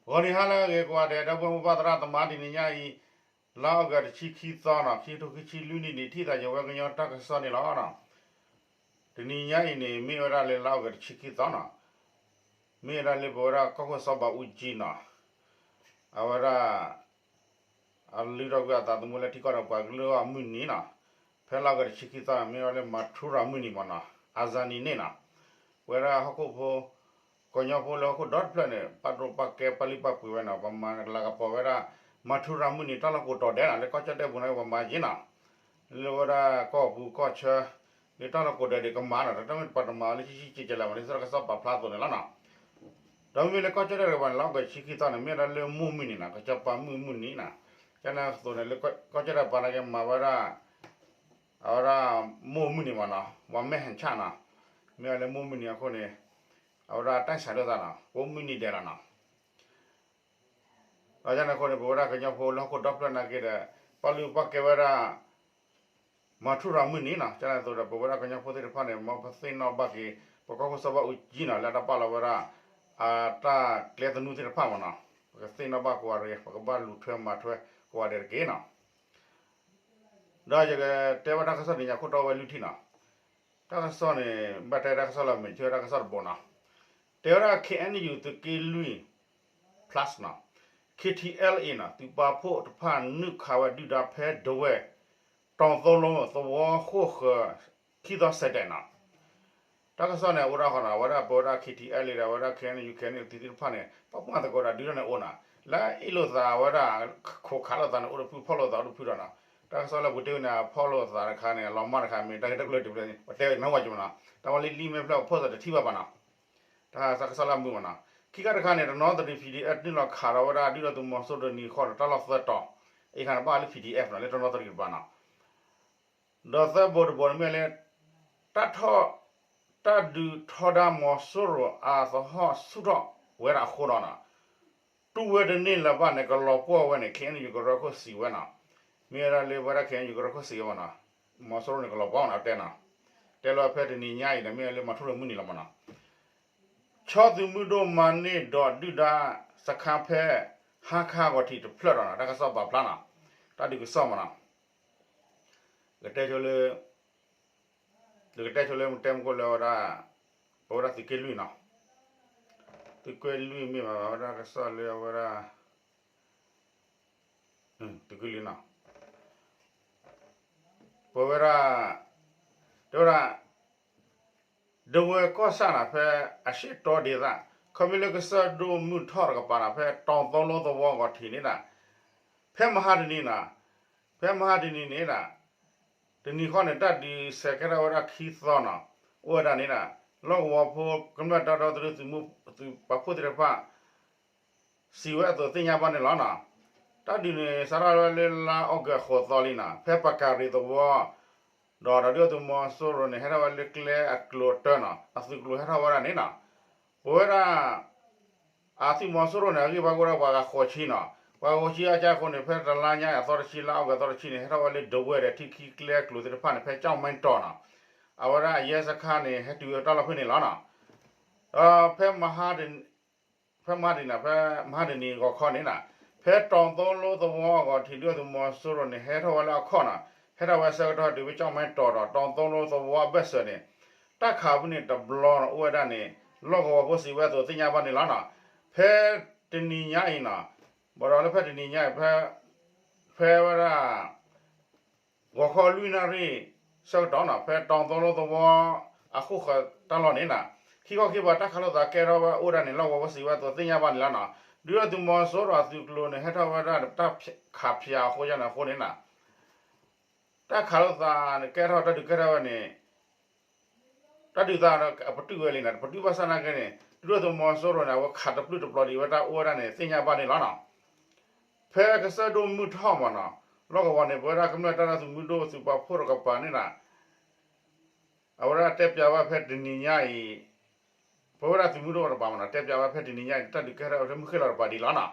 ဂီၤနံၤဟါလၢအဂ့ၤကိးဂၤဒဲး ဒီပုၢ်ဝဲၢ်မိၢ်ပၢ်သရၣ်သမါ တနံၤညါအံၤ လါအီကူးတဆံခံသီနီၤ ခံကထိခံဆံလွံၢ်နံၣ်န့ၣ် ထံၣ်သးယဝဲကညီတၢ်ကစီၣ်န့ၣ်လီၤ. တနံၤညါအံၤန့ၣ် မ့ၢ်ဝဲဒၣ်လၢလါအီကူးတဆံခံသီနီၤ မ့ၢ်ဝဲဒၣ်လၢပဝဲဒၣ်ကီၢ်ခိၣ်စီၤဘးအူကၠံနီၤ အဝဲဒၣ် အလုၢ်ထီၣ်ကွံာ်အသးသမူလၢထံကီၢ်ဒီးပှၤကလုာ်အဂီၢ်မုၢ်နံၤနီၤ ဖဲလါအီကူးတဆံခံသီန့ၣ် မ့ၢ်ဝဲလၢမၤထူရၤမုၢ်နံၤမ့ၢ်နီၤ အစၤနံၤန့ၣ်နီၤ ပဝဲဒၣ်ဟီၣ်ခိၣ်ဖိ ကညီဖိလၢဟီၣ်ခိၣ်ဒီတဖျၢၣ်န့ၣ် ပာ်ဒိၣ်ပာ်ကဲပာ်လုၢ်ပာ်ပှ့ၤဝဲနီၤ ပမၤလၤကပီၤဝဲဒၣ် မၤထူရၤမုၢ်နံၤတၢ်လီၢ်ကိးတီၤဒဲးနီၤ လၢကီၢ်ကၠီၣ်တဲၣ်ပူၤန့ၣ် ပမၤက့ၤနီၤ လၢဝဲဒၣ်ကီၢ်ပူၤကီၢ်ဆၢ လၢတၢ်လီၢ်ကိးတီၤဒဲးကမၤနီၤ တၢ်မ့ၢ်ပှၤတမၤအီၤလၢဆံဆံကဲးကဲးလၢၤဘၣ်န့ၣ် စ့ၢ်ကီးကစီၣ်ပာ်ဖျါအသိးန့ၣ်လီၤနီၤ ဒီးမ့မ့ၢ်လၢကီၢ်ကၠီၣ်တဲၣ်တကပၤန့ၣ် လါအီကူးတဆံခံသီန့ၣ် မ့ၢ်ဝဲဒၣ်လၢမိၢ်မုၢ်နံၤနီၤ ကစၢ်ပၤမုၣ်မုၢ်နံၤနီၤ ကန့ၣ်အသိးန့ၣ် လၢကီၢ်ကၠီၣ်တဲၣ်ပၤန့ၣ်က့ၤမၤဝဲဒၣ် အဝဲဒၣ် မိၢ်မုၢ်နံၤမ့ၢ်နီၤ ဝၤမဲၣ်ဟၣ်ဆၣ်နီၤ မ့ၢ်ဝဲလၢမိၢ်မုၢ်နံၤအဃိန့ၣ် အဝဲဒၣ်တၢ်ဆဲးဒိၣ်သးနီၤ ကိးမုၢ်နံၤဒဲးလီၤနီၤ ဒီးကန့ၣ်အဃိန့ၣ် ပဝဲဒၣ်ကညီဖိလၢဟီၣ်ခိၣ်ဒီဖျၢၣ်နာ်က့ဒီး ပာ်လုၢ်ပာ်ကဲဝဲဒၣ် မၤထူရၤမုၢ်နံၤနီၤ ကန့ၣ်အသိးဒီး ပဝဲဒၣ်ကညီဖိသ့ၣ်တဖၣ်န့ၣ် မ်ပသ့ၣ်နီၣ်ဘၣ်က့ၤ ပကီၢ်ခိၣ်စီၤဘးအူကၠံနီၤ လၢအတၢ်ပာ်လီၤဝဲဒၣ် အတၢ်ကျဲသနူသ့ၣ်တဖၣ်မ့ၢ်နီၤ ပကသ့ၣ်နီၣ်ဘၣ်ကိးဂၤဒဲး ပကဘၣ်လူၤထွဲမၤထွဲကိးဂၤဒဲးတက့ၢ်နီၤ ဒီးယကတဲဝဲတၢ်ကစီၣ်တနံၤညါခိၣ်တီဝဲလွံၢ်ထံၣ်နီၤ တၢ်ကစီၣ်န့ၣ် ဘၣ်တဲတၢ်ကစီၣ်လၢအမ့ၢ်ထဲတၢ်ကစီၣ်တဘိနီၤ တဲဝဲဒၣ် ခ့ၣ်အဲၣ်ယူၣ် သုးက့လွံၢ် plus နီၤ ခ့ၣ်ထံအဲလ်အ့နီၤ သုးပာ်ဖှိၣ်တဖၣ်နုာ်ခးဝဲဒုၣ်ဒါဖဲဒဝဲၢ် တီၤသိလိသဝီဃိၣ်ဃၢၤ ခံသီစဲးတဲးနီၤ တၢ်ကစီၣ်န့ၣ် အိၣ်ဒၣ်ဃီနီၤ အဝဲဒၣ်ပဝဲဒၣ် ခ့ၣ်ထံအဲလ်အ့ ဒီးအဝဲဒၣ် ခ့ၣ်အဲၣ်ယူၣ် ခ့ၣ်အဲၣ်ယူၣ် သုးသ့ၣ်တဖၣ်န့ၣ် ပာ်ဖှိၣ်သကိးဒီးဒုၣ်ဒါန့ၣ်အိၣ်နီၤ လၢအ့ၣ်လိာ်သးဝဲဒၣ် ခိးခးလိာ်သးန့ၣ် အိၣ်တဖု ဖီၣ်လိာ်သးအိၣ်တဖုဒီးနီၤ တၢ်ကစီၣ်လၢပူၤတ့ၢ်ဝဲန့ၣ် အဖီၣ်လိာ်သးတခါန့ၣ် အလီၤမၢ်တခါ မ့ၢ်တၢ်ဂ့ၢ်တၢ်ကျိၤတုၤဖဲန့ၣ် ပတဲဝဲနီၢ်ဝဲက့ၤမ့ၢ်နီၤ တၢ်ဝဲလၢလံာ်မဲာ်ဖျၢၣ်အဖီၣ်သးတထံၣ်ဘၣ်ဘၣ်နီၤ တၢ်ကစီၣ်လၢအမုာ်မ့ၢ်နီၤ ခံခါတခါန့ၣ် တနီသရံး ပီၣ်ဒီအက်ဖ် နုာ်လီၤခးဒီးဝဲဒၣ်ဒုၣ်ဒါသုးမီၤစိရိၤတနံၤဃီဒီးတၢ်လီၢ်သၢတီၤ အံၤခါန့ၣ် ဘၣ်လၢ ပီၣ်ဒီအက်ဖ် နီၤ လၢတနီသရံးတပၤနီၤ ဒီးသၢဘိတဘိန့ၣ်မ့ၢ်လၢ တၢ်ထီၣ် တၢ်ဒုးထီဒါမီၤစိရိၤအသဟီၣ်ဆူၣ်ထီၣ်ဝဲဒၣ်အဃိဒီးနီၤ တူၢ်ဝဲတန့ၢ်လၢၤဘၣ်န့ၣ် ကလီၤပှီၢ်ဝဲန့ၣ် ခ့ၣ်အဲၣ်ယူၣ်ကရၢခိၣ်စံးဝဲနီၤ မ့ၢ်ဝဲဒၣ်လၢပဝဲဒၣ် ခ့ၣ်အဲၣ်ယူၣ်ကရၢခိၣ်စံးဝဲမ့ၢ်နီၤ မီၤစိရိၤန့ၣ်ကလီၤပှီၢ်နီၤ တဲနီၤ တဲလၢဖဲတနံၤညါအံၤန့ၣ် မ့ၢ်ဝဲလၢမၤထူရၤမုၢ်နံၤလီၤမ့ၢ်နီၤ ဆီသုးမုၢ်ဒိၣ်မၤန့ၢ်ဒီးဒုၣ်ဒါစခါဖဲ ဟါခါဂီၤထံးတဖျၢၣ်ဒီးနီၤ တၢ်ကစီၣ်ပာ်ဖျါနီၤ တၢ်ဒုးကစီၣ်မ့ၢ်နီၤ ကတဲဆိလၢ ကတဲဆိလၢမ့ၢ်တဲမ့ၢ်ကွၢ်လၢအဝဲဒၣ် ပဝဲဒၣ်သုးက့လွံၢ်နီၤ သုးက့လွံၢ်မ့ၢ်ဘၣ်ဝဲဒၣ်ကစီၣ်လၢအဝဲဒၣ် သုးက့လွံၢ်နီၤ ပဝဲဒၣ် တဲဝဲဒၣ် ဒဝဲၢ်ကီၢ်ဆၣ်နီၤ ဖဲအရှေ့တောဒေသ ခီဖျိလၢကစၢၢ်ဒိၣ်မုၢ်ထီၣ်တကပၤနီၤ ဖဲတီၤသိလိသဝီအဂီၤထံးန့ၣ်ဒၣ် ဖဲမဟါတနံၤနီၤ ဖဲမဟါတနံၤန့ၣ်ဒၣ် တနံၤဃီန့ၣ် တၢ်ဒုးဆဲးကဲထီၣ်ဝဲဒၣ်ခံသီနီၤ အိၣ်ဝဲဒၣ်န့ၣ်ဒၣ် လီၢ်ကဝီၤဖိကမျၢၢ်တၢ်ဒီသဒၢသုးမုၢ်သုးပာ်ဖှိၣ်သ့ၣ်တဖၣ် စံးဝဲအသိးသ့ၣ်ညါဘၣ်န့ၣ်လီၤနီၤ. တၢ်ဒုးန့ၣ် စးထီၣ်ဝဲလၢလါအီကူးဃိးသီလံနီၤ ဖဲပကၤရံၤသဝီ ဒီးဒီးဒုၣ်ဒါသုးမီၤစိရိၤန့ၣ် ဟဲထီၣ်ဝဲလၢကျဲအကျိၤအတၢနီၤ အသုးကျိၤဟဲထီၣ်ဝဲဒၣ်န့ၣ်နီၤ ပဝဲဒၣ် အသုးမီၤစိရိၤန့ၣ် အဂံၢ်ဘါကအိၣ်ဒၣ်ပှၤဂၤဃိးဆံနီၤ ပှၤဂၤဃိးဆံအကါအဃိန့ၣ် ဖဲတလါညါအသီတဆံလါအီကူးအသီတဆံန့ၣ် ဟဲထီၣ်ဝဲလၢဒဝဲၢ်ဒီးထံခံကျဲအကျိၤသ့ၣ်တဖၣ်န့ၣ် ဖဲကၠီၣ်မဲတီၤနီၤ အဝဲဒၣ်အရဲစခါန့ၣ် ဟဲတုၤဝဲတၢ်လီၢ်ဖဲန့ၣ်လီၤနီၤ ဒီးဖဲမဟါ ဖဲမဟါတနံၤနီၤ ဖဲမဟါတနံၤဂီၤခီန့ၣ်နီၤ ဖဲတီၤသိလိသဝီအဂီၤထံး ဒုၣ်ဒါသုးမီၤစိရိၤန့ၣ် ဟဲထီၣ်ဝဲလၢအခီၣ်နီၤ ဟဲထီၣ်ဝဲဆၢကတီၢ်တုၤဖဲကၠီၣ်မဲတီၤဒီး တီၤသိလိသဝီအဘၢၣ်စၢၤန့ၣ် တၢ်ခးဖဲန့ၣ်တဘျီနီၤ အိၣ်ဝဲဒၣ်န့ၣ် လီၢ်ကဝီၤဖိစံးဝဲအသိးသ့ၣ်ညါဘၣ်န့ၣ်လီၤနီၤ ဖဲတနံၤညါအံၤနီၤ ဘၣ်ဒီးလၢဖဲတနံၤညါအံၤ ဖဲ ဖဲဝဲဒၣ် ဂီၤခီလွံၢ်နၣ်ရံၣ် ဆၢကတီၢ်နီၤ ဖဲတီၤသိလိသဝီအဃိၣ်ဃၢၤတၢ်လီၢ်န့ၣ်နီၤ ခံခီခံပၤတၢ်ခးလိာ်သးကဲထီၣ်ဝဲအိၣ်ဒၣ်န့ၣ် လီၢ်ကဝီၤဖိစံးဝဲအသိးသ့ၣ်ညါဘၣ်န့ၣ်လီၤနီၤ ဒုၣ်ဒါသုးမီၤစိရိၤအသုးကျိၤန့ၣ် ဟဲထီၣ်ဝဲဒၣ်တၢ်ခးဖၠးအဃိယါန့ၣ်အဃိန့ၣ်နီၤ တၢ်ခးလိာ်သးန့ၣ်ကဲထီၣ် တၢ်ဒုးကဲထီၣ်ဝဲန့ၣ် တၢ်ဒုးသးအပတုာ်ဝဲလံနီၤ ပတုာ်ဘၣ်ဆၣ်နာ်က့န့ၣ် ဒုၣ်ဒါသုးမီၤစိရိၤန့ၣ် အဝဲခးတပျုာ်တပျီၤဒံးဝဲတၢ်အိၣ်ဝဲဒၣ်န့ၣ် သ့ၣ်ညါဘၣ်န့ၣ်လီၤနီၤ ဖဲကစၢၢ်ဒိၣ်မုၢ်ထီၣ်မ့ၢ်နီၤ လီၢ်ကဝီၤန့ၣ် ပဝဲဒၣ်ကမျၢၢ်တၢ်ဒီသဒၢသုးမုၢ်ဒိၣ်သုးပာ်ဖှိၣ်တကပၤန့ၣ်နီၤ အဝဲဒၣ်တဲပၠးဝဲဖဲတနံၤညါအံၤ ပဝဲဒၣ်သုးမုၢ်ဒိၣ်တကပၤမ့ၢ်နီၤ တဲပၠးဝဲဖဲတနံၤညါအံၤ တၢ်ဒုးကဲထီၣ်ဝဲဖဲမုၢ်ဃ့ၢ်လီၤတကပၤဒံးလီၤနီၤ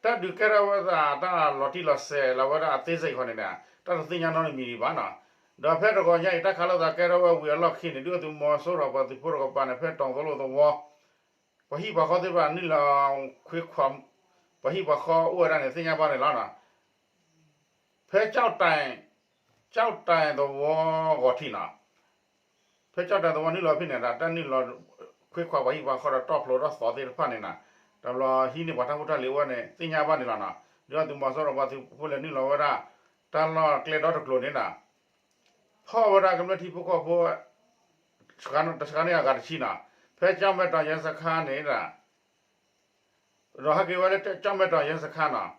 တၢ်ဒုးကဲထီၣ်ဝဲသးတၢ်လီၤတံၢ်လီၤဆဲးလီၤဝဲဒၣ်အသေးစိတ်ဃီန့ၣ် တၢ်တသ့ၣ်ညါနီတမံၤဒံးဘၣ်နီၤ ဒီးဖဲတဂီၤညါအံၤ တၢ်ခးလိာ်သးကဲထီၣ်ဝဲဝံၤအလီၢ်ခံန့ၣ် ဒုၣ်ဒါသုးမီၤစိရိၤပှၤသုးဖိတကပၤန့ၣ် ဖဲတီၤသိလိသဝီ ပှၤဟံၣ်ပှၤဃီသ့ၣ်တဖၣ်နုာ်လီၤခွ့ခွါ, ပှၤဟံၣ်ပှၤဃီအိၣ်ဝဲဒၣ်န့ၣ် သ့ၣ်ညါဘၣ်န့ၣ်လီၤနီၤ. ဖဲ ကၠီၣ်တဲၣ် ကၠီၣ်တဲၣ်သဝီဂီၤထံးနီၤ, ဖဲကၠီၣ်တဲၣ်သဝီနုာ်လီၤဖဲန့ၣ်ဒီး တၢ်နုာ်လီၤခွ့ခွါပှၤဟံၣ်ပှၤဃီဒီးတီၢ်ဖျိထီၣ်သီသ့ၣ်တဖၣ်န့ၣ်နီၤ, တဘျီဟံးန့ၢ်ပှၤတၢ်ဖိတၢ်လံၤအိၣ်ဝဲန့ၣ် သ့ၣ်ညါဘၣ်န့ၣ်လီၤနီၤ. ဒုၣ်ဒါသုးမီၤစိရိၤပှၤသုးဖိလဲၤနုာ်လီၤဝဲဒၣ် တၢ်လီၢ်ကျဲဒီတကျိၤန့ၣ်နီၤ, ဖီၣ်ဝဲဒၣ်ကမျၢၢ်ထံဖိကီၢ်ဖိ တဆှးန့ၢ်အဂၤတဆံနီၤ, ဖဲကၠီၣ်မဲၢ်တီၣ်ယဲစခါန့ၣ်ဒီး ဒီးဟဲက့ၤဝဲလၢကၠီၣ်မဲၢ်တီၣ်ယဲစခါနီၤ,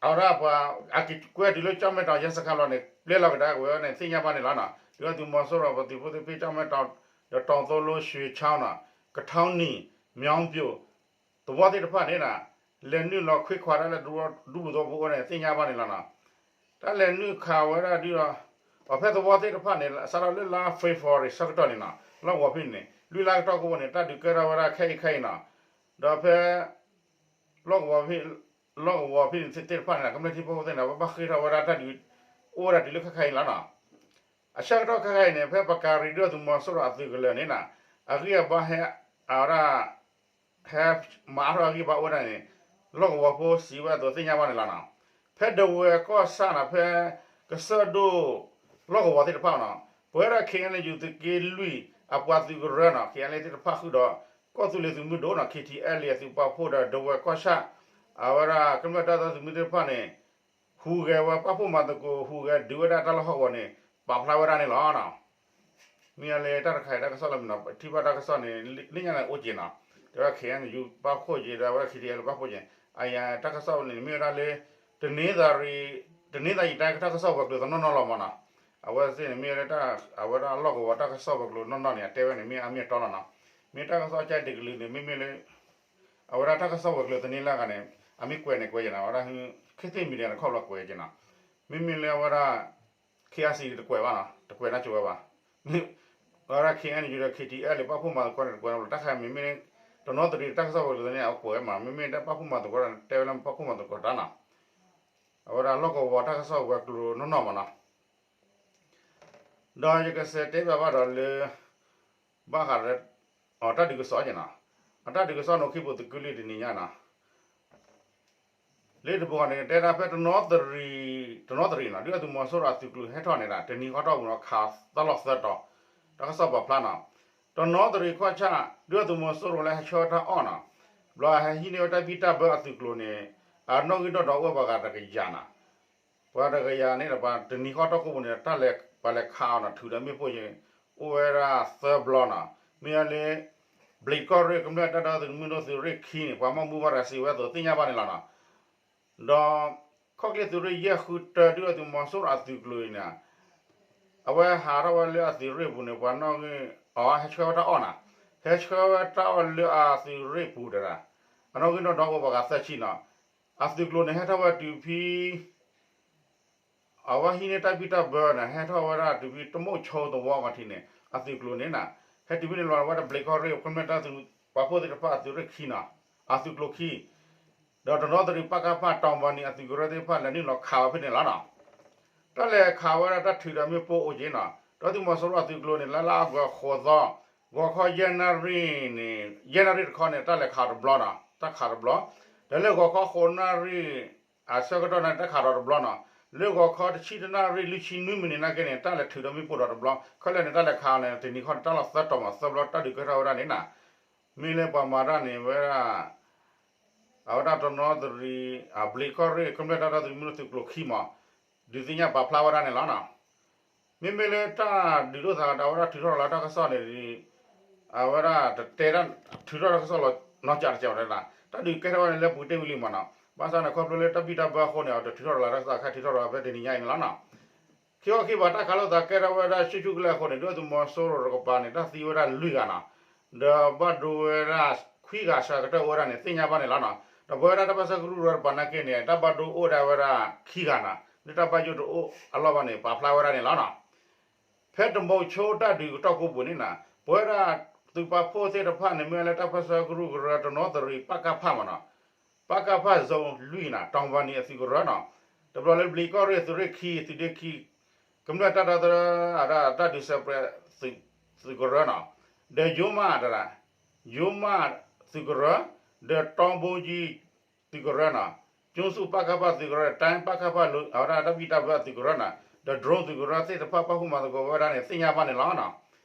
အဝဲဒၣ်ပှၤ အက့ၤကွဲတုၤလၢကၠီၣ်မဲၢ်တီၣ်ယဲစခါလီၤန့ၣ် ပျဲလီၤကဒါက့ၤဝဲန့ၣ် သ့ၣ်ညါဘၣ်န့ၣ်လီၤနီၤ. ဒုၣ်ဒါသုးမီၤစိရိၤပှၤသုးဖိသ့ၣ်ဖဲကၠီၣ်မဲၢ်တီၣ် ဒီးတီၤသိလိ ရွှေချောင်းနီၤ, ကထီနံၣ် မြောင်းပျိၣ် သဝီသ့ၣ်တဖၣ်န့ၣ်နီၤ, လဲၤနုာ်လီၤခွ့ခွါတၢ်လၢဒူပူၤသဝီပူၤအိၣ်န့ၣ် သ့ၣ်ညါဘၣ်န့ၣ်လီၤနီၤ. တၢ်လဲၤနုာ်ခးဝဲဒၣ်ဒုးဒီး အဖဲသဝီသ့ၣ်တဖၣ်န့ၣ် စးထီၣ်လၢလါ February ဆၢကတီၢ်န့ၣ်နီၤ, လီၢ်ကဝီၤဖဲန့ၣ် လွံၢ်လါကတီၢ်ကိးပူၤန့ၣ် တၢ်ဒုးကဲထီၣ်ဝဲဒၣ်ခဲအံၤခဲအံၤနီၤ, ဒီးဖဲ လီၢ်ကဝီၤဖဲ လီၢ်ကဝီၤဖဲန့ၣ်သ့ၣ်တဖၣ်န့ၣ် ကမျၢၢ်ထံဖိကီၢ်ဖိသ့ၣ်န့ၣ် အဝဲဘၣ်ဃ့ၢ်ထီၣ်ဝဲဒၣ်တၢ်ဒုး အိၣ်ဝဲဒၣ်တုၤလၢခဲခါအံၤလီၤနီၤ. အဆၢကတီၢ်ခဲခါအံၤန့ၣ် ဖဲပကၤရံၤဒုၣ်ဒါသုးမီၤစိရိၤအသုးကလၢၤန့ၣ်နီၤ, အဂံၢ်အဘါဟဲ အဝဲဒၣ် ဟဲမၤအါထီၣ်အဂံၢ်ဘါအိၣ်ဝဲဒၣ်န့ၣ် လီၢ်ကဝီၤဖိစံးဝဲအသိးသ့ၣ်ညါဘၣ်န့ၣ်လီၤနီၤ. ဖဲဒဝဲၢ်ကီၢ်ဆၣ်နီၤ, ဖဲကစၢၢ်ဒိၣ် လီၢ်ကဝီၤသ့ၣ်တဖၣ်နီၤ, ပဝဲဒၣ် ခ့ၣ်အဲၣ်ယူၣ် သုးက့လွံၢ် အပှၤသုးကရၢနီၤ, ခ့ၣ်အဲၣ်ယူၣ် သ့ၣ်တဖၣ်ဃုာ်ဒီး ကီၢ်သူလ့ၤသုးမုၢ်ဒိၣ်နီၤ, ခ့ၣ်ထံအဲၣ်လ့ၣ် အသုးပာ်ဖှိၣ်ဒီး ဒဝဲၢ်ကီၢ်ဆၣ် အဝဲဒၣ်ကမျၢၢ်တၢ်ဒီသဒၢသုးမုၢ်သ့ၣ်တဖၣ်န့ၣ် ဟူးဂဲၤဝဲပာ်ဖှိၣ်မၤသကိး ဟူးဂဲၤဒုးဝဲဒၣ်တၢ်လီၢ်ဟီၣ်ကဝီၤန့ၣ် ပာ်ဖျါဝဲဒၣ်န့ၣ်လီၤ. မ့ၢ်လၢတၢ်တခါအံၤတၢ်ကစီၣ်လၢမနုၤ ထံၣ်ဘၣ်တၢ်ကစီၣ်န့ၣ် လၢညါန့ၣ်အိၣ်က့ၤနီၤ, တဲဝဲဒၣ် ခ့ၣ်အဲၣ်ယူၣ် ပာ်ဖှိၣ်က့ၤ ဒီးဝဲဒၣ် ခ့ၣ်ထံအဲၣ်လ့ၣ် ပာ်ဖှိၣ်က့ၤ, အယၤတၢ်ကစီၣ်န့ၣ် မ့ၢ်ဝဲဒၣ်လၢ တနင်္သာရီ တနင်္သာရီတိုင်း တၢ်ကစီၣ်ဝဲၤကျိၤသနီၣ်နီၣ်လီၤမးနီၤ. အဝဲသ့ၣ်န့ၣ် မ့ၢ်ဝဲဒၣ် အဝဲဒၣ်လီၢ်ကဝီၤတၢ်ကစီၣ်ဝဲၤကျိၤနီၣ်နီၣ်န့ၣ် အတဲဝဲန့ၣ် မ့ၢ်အမ့ၢ်အတီလီၤနီၤ. မ့ၢ်တၢ်ကစီၣ်ကၠဲဒ့ကလုာ်န့ၣ် မ့မ့ၢ်လၢ အဝဲဒၣ်တၢ်ကစီၣ်ဝဲၤကျိၤသန့ၤလၢအဂၤန့ၣ် အမ့ၢ်ကွဲးန့ၣ်ကွဲးက့ၤနီၤ, အဝဲဒၣ် ခ့ၣ်သ့ၣ်မံၤဒဲးန့ၣ် ခီဖျိကွဲးက့ၤနီၤ. မ့မ့ၢ်လၢအဝဲဒၣ် ခ့ၣ်အါစံၤ တကွဲးဘၣ်နီၤ, တကွဲးနၢ်ကၠိဝဲဘၣ်. အဝဲဒၣ် ခ့ၣ်အဲၣ်ယူၣ် ဒီး ခ့ၣ်ထံအဲၣ်လ့ၣ် ပာ်ဖှိၣ်မၤသကိးန့ၣ် တကွဲးနီၤ, တၢ်ခါမ့မ့ၢ် တနီသရံၣ်တၢ်ကစီၣ်ဝဲၤကျိၤသန့ၤန့ၣ် အကွဲးဝဲမး, မ့မ့ၢ်တၢ်ပာ်ဖှိၣ်မၤသကိးန့ၣ် တဲဝဲလၢပာ်ဖှိၣ်မၤသကိးတၢ်နီၤ. အဝဲဒၣ်လီၢ်ကဝီၤတၢ်ကစီၣ်ဝဲၤကျိၤနီၣ်နီၣ်မးနီၤ. ဒီးယကစးတဲဘၣ်ဘၣ်ဒီးလၢ ဘၣ်ဃးဒီး အတၢ်ဒုးကစီၣ်က့ၤနီၤ, အတၢ်ဒုးကစီၣ်န့ၣ် အိၣ်ခံပူၤသကုၤလံတနံၤညါနီၤ. လၢတဘိန့ၣ် တဲဒၣ်ဖဲတနီသရံၣ်, တနီသရံၣ်နီၤ, ဒုၣ်ဒါသုးမီၤစိရိၤအသုးကျိၤဟဲထီၣ်န့ၣ်ဒီး တနံၤဃီထီၣ်ပူၤနီၤ ခးတၢ်လီၢ်သၢတီၤ, တၢ်ကစီၣ်ပာ်ဖျါနီၤ. တနီသရံၣ်ကီၢ်ဆၣ် ဒုၣ်ဒါသုးမီၤစိရိၤလၢဟဲဆှၢတၢ်အီၣ်နီၤ, ဘျီဟဲဟံးန့ၢ်ဝဲတၢ်ဘံၣ်တၢ်ဘၢအသုးကျိၤန့ၣ် အနီၣ်ဂံၢ်နီၣ်ဒွးအိၣ်ပှၤဂၤတကယၤနီၤ. ပှၤတကယၤန့ၣ်ဒီး ပှၤတနံၤဃီထီၣ်ကိးပူၤန့ၣ် တၢ်လဲၤ ပှၤလဲၤခးအီၤနီၤ, ထုးဒီးမ့ၣ်ပိၢ်က့ၤ အိၣ်ဝဲဒၣ်သၢဘျီနီၤ. မ့ၢ်လၢ ဘျံးကီၢ်ရ့ၣ် ကမျၢၢ်တၢ်ဒီသဒၢသုးမုၢ်ဒိၣ်သုးရ့ၣ်ခံန့ၣ် ပှၤမီၢ်မူဘၣ်တဂၤစံးဝဲအသိးသ့ၣ်ညါဘၣ်န့ၣ်လီၤနီၤ. ဒီး ခီၣ်ချ့သုးရ့ၣ်ယဲၢ်ဃုတၢ ဒုၣ်ဒါသုးမီၤစိရိၤအသုးကျိၤအံၤန့ၣ် အဝဲဟးထီၣ်ဝဲလၢအသုးရ့ၣ်ပူၤန့ၣ် ပှၤနီၣ်ဂံၢ် အဝဲဟဲဆှၢဝဲတၢ်အီၣ်နီၤ, ဟဲဆှၢဝဲတၢ်အီၣ်လၢအသုးရ့ၣ်ပူၤတဂၤ, အနီၣ်ဂံၢ်နီၣ်ဒွးအိၣ်ပှၤဂၤသၢဆံနီၤ. အသုးကျိၤန့ၣ် ဟဲထီၣ်ဝဲတုၤဖဲ အဝဲဟံးန့ၢ်တၢ်ဘံၣ်တၢ်ဘၢန့ၣ် ဟဲထီၣ်ဝဲဒၣ်တုၤဖဲတမိၣ်ဆိသဝီကီၢ်ထံးန့ၣ် အသုးကျိၤန့ၣ်နီၤ, ဟဲတုၤဖဲန့ၣ်လီၤ အဝဲဒၣ်ဘျံးကီၢ်ရ့ၣ် ကမျၢၢ်တၢ်ဒီသဒၢသုးပာ်ဖှိၣ်သ့ၣ်တဖၣ်အသုးရ့ၣ်ခံနီၤ, အသုးကျိၤခံ ဒီးတနီသရံၣ် ပကဖ တီၢ်ဘၣ်နံၤအသုးကရၢသ့ၣ်တဖၣ်လဲၤနုာ်လီၤခးဝဲဖဲန့ၣ်လီၤနီၤ. တၢ်လဲၤခးဝဲဒၣ်တၢ်ထုးဒီးမ့ၣ်ပိၢ်အိၣ်က့ၤနီၤ, ဒီးသုးမီၤစိရိၤအသုးကျိၤန့ၣ် လၢလါအီကူးဃိးသီ, ဂီၤခီယဲၢ်နၣ်ရံၣ်န့ၣ် ယဲၢ်နၣ်ရံၣ်တခီန့ၣ် တၢ်လဲၤခးတဘျီနီၤ, တၢ်ခးတဘျီ, ဒီးလၢဂီၤခီဃိးနၣ်ရံၣ် အဆၢကတီၢ်န့ၣ် တၢ်ခးဒီးတဘျီနီၤ, လၢဂီၤခီတဆံတနၣ်ရံၣ် လွံၢ်ဆံနွံမံးနံးနာ်က့န့ၣ် တၢ်လဲၤထုးဒီးမ့ၣ်ပိၢ်ဒီးတဘျီ, ခဲလၢာ်န့ၣ် တၢ်လဲၤခးန့ၣ် တနံၤဃီန့ၣ် တၢ်လီၢ်သၢတီၤမးသၢဘျီတၢ်ဒုးကဲထီၣ်ဝဲဒၣ်န့ၣ်နီၤ. မ့ၢ်လၢပှၤမၤတၢ်န့ၣ်ဝဲဒၣ် အဝဲဒၣ်တနီသရံၣ် အဘျံးကီၢ်ရ့ၣ် ကမျၢၢ်တၢ်ဒီသဒၢသုးမုၢ်ဒိၣ်သုးကျိၤခံမး ဒုးသ့ၣ်ညါပာ်ဖျါဝဲဒၣ်န့ၣ်လီၤနီၤ. မ့မ့ၢ်လၢတၢ်ဒုးဒိၣ်သးဒီးအဝဲဒၣ်ထုးထီၣ်လီၤတၢ်ကစီၣ်န့ၣ် အဝဲဒၣ်တတဲဒၣ်ထုးထီၣ်တၢ်ကစီၣ်လီၤနီၢ်ကၠးတကဲးဝဲဒၣ် တၢ်ဒုးကဲထီၣ်ဝဲန့ၣ်လၢပူၤတ့ၢ်ဝံၤလံမးနီၤ. ဘၣ်ဆၣ်န့ၣ် ခီဖျိလၢတၢ်ဘံၣ်တၢ်ဘၢအဃိန့ၣ် အတထုးထီၣ်လီၤတၢ်ကစီၣ် ခဲထုးထီၣ်လီၤဖဲတနံၤညါအံၤန့ၣ်လီၤနီၤ. ခံခီခံကပၤတၢ်ခးလိာ်သးကဲထီၣ်ဝဲဒၣ်ဆူၣ်ဆူၣ်ကလဲာ်အဃိန့ၣ် ဒုၣ်ဒါသုးမီၤစိရိၤတကပၤန့ၣ် တၢ်သံဝဲဒၣ်လွံၢ်ဂၤနီၤ, ဒီးဘၣ်ဒိဝဲဒၣ်ခွံဂၤစှၤကတၢၢ်အိၣ်ဝဲဒၣ်န့ၣ် သ့ၣ်ညါဘၣ်န့ၣ်လီၤနီၤ. ဒီးပဝဲဒၣ်တၢ်ပၢဆှၢကရူၢ်ကရၢတကပၤနာ်က့န့ၣ် တၢ်ဘၣ်ဒိအိၣ်ဒၣ်ဝဲဒၣ်ခံဂၤနီၤ, လၢတၢ်ဘၣ်ယိၣ်တအိၣ်အလီၢ်ဘၣ်န့ၣ် ပာ်ဖျါဝဲဒၣ်န့ၣ်လီၤနီၤ. ဖဲတမိၤဆိတၢ်ဒုးကတီၢ်ကိးပူၤန့ၣ်နီၤ ပဝဲဒၣ်သုးပာ်ဖှိၣ်သ့ၣ်တဖၣ်န့ၣ် မ့ၢ်ဝဲလၢတၢ်ပၢဆှၢကရူၢ်ကရၢတနီသရံၣ် ပကဖမးနီၤ, ပကဖ zone လွံၢ်နီၤ တီၢ်ဘၣ်နံၤအသုးကရၢနီၤ, တဘျီလၢဘျံးကီၢ်ရ့ၣ်သုးရ့ၣ်ခံ သုးဒ့ခံ ကမျၢၢ်တၢ်ဒီသဒၢ အတၢ်ဒုးစဲးပြဲး သုးကရၢနီၤ, ဒီးယိၤမးတရၣ် ယိမးသုးကရၢ, ဒီးတီဘိကၠံသုးကရၢနီၤ, ကၠိဆူၣ်ပၣ်ခၣ်ပၣ်သုးကရၢ, တၢ်ပၣ်ခၣ်ပၣ်လၢအဝဲဒၣ်တၢ်ဘံၣ်တၢ်ဘၢအသုးကရၢနီၤ, ဒီး drone သုးကရၢသ့ၣ်တဖၣ် ပာ်ဖှိၣ်မၤသကိးဝဲဒၣ်န့ၣ် သ့ၣ်ညါဘၣ်န့ၣ်လီၤနီၤ.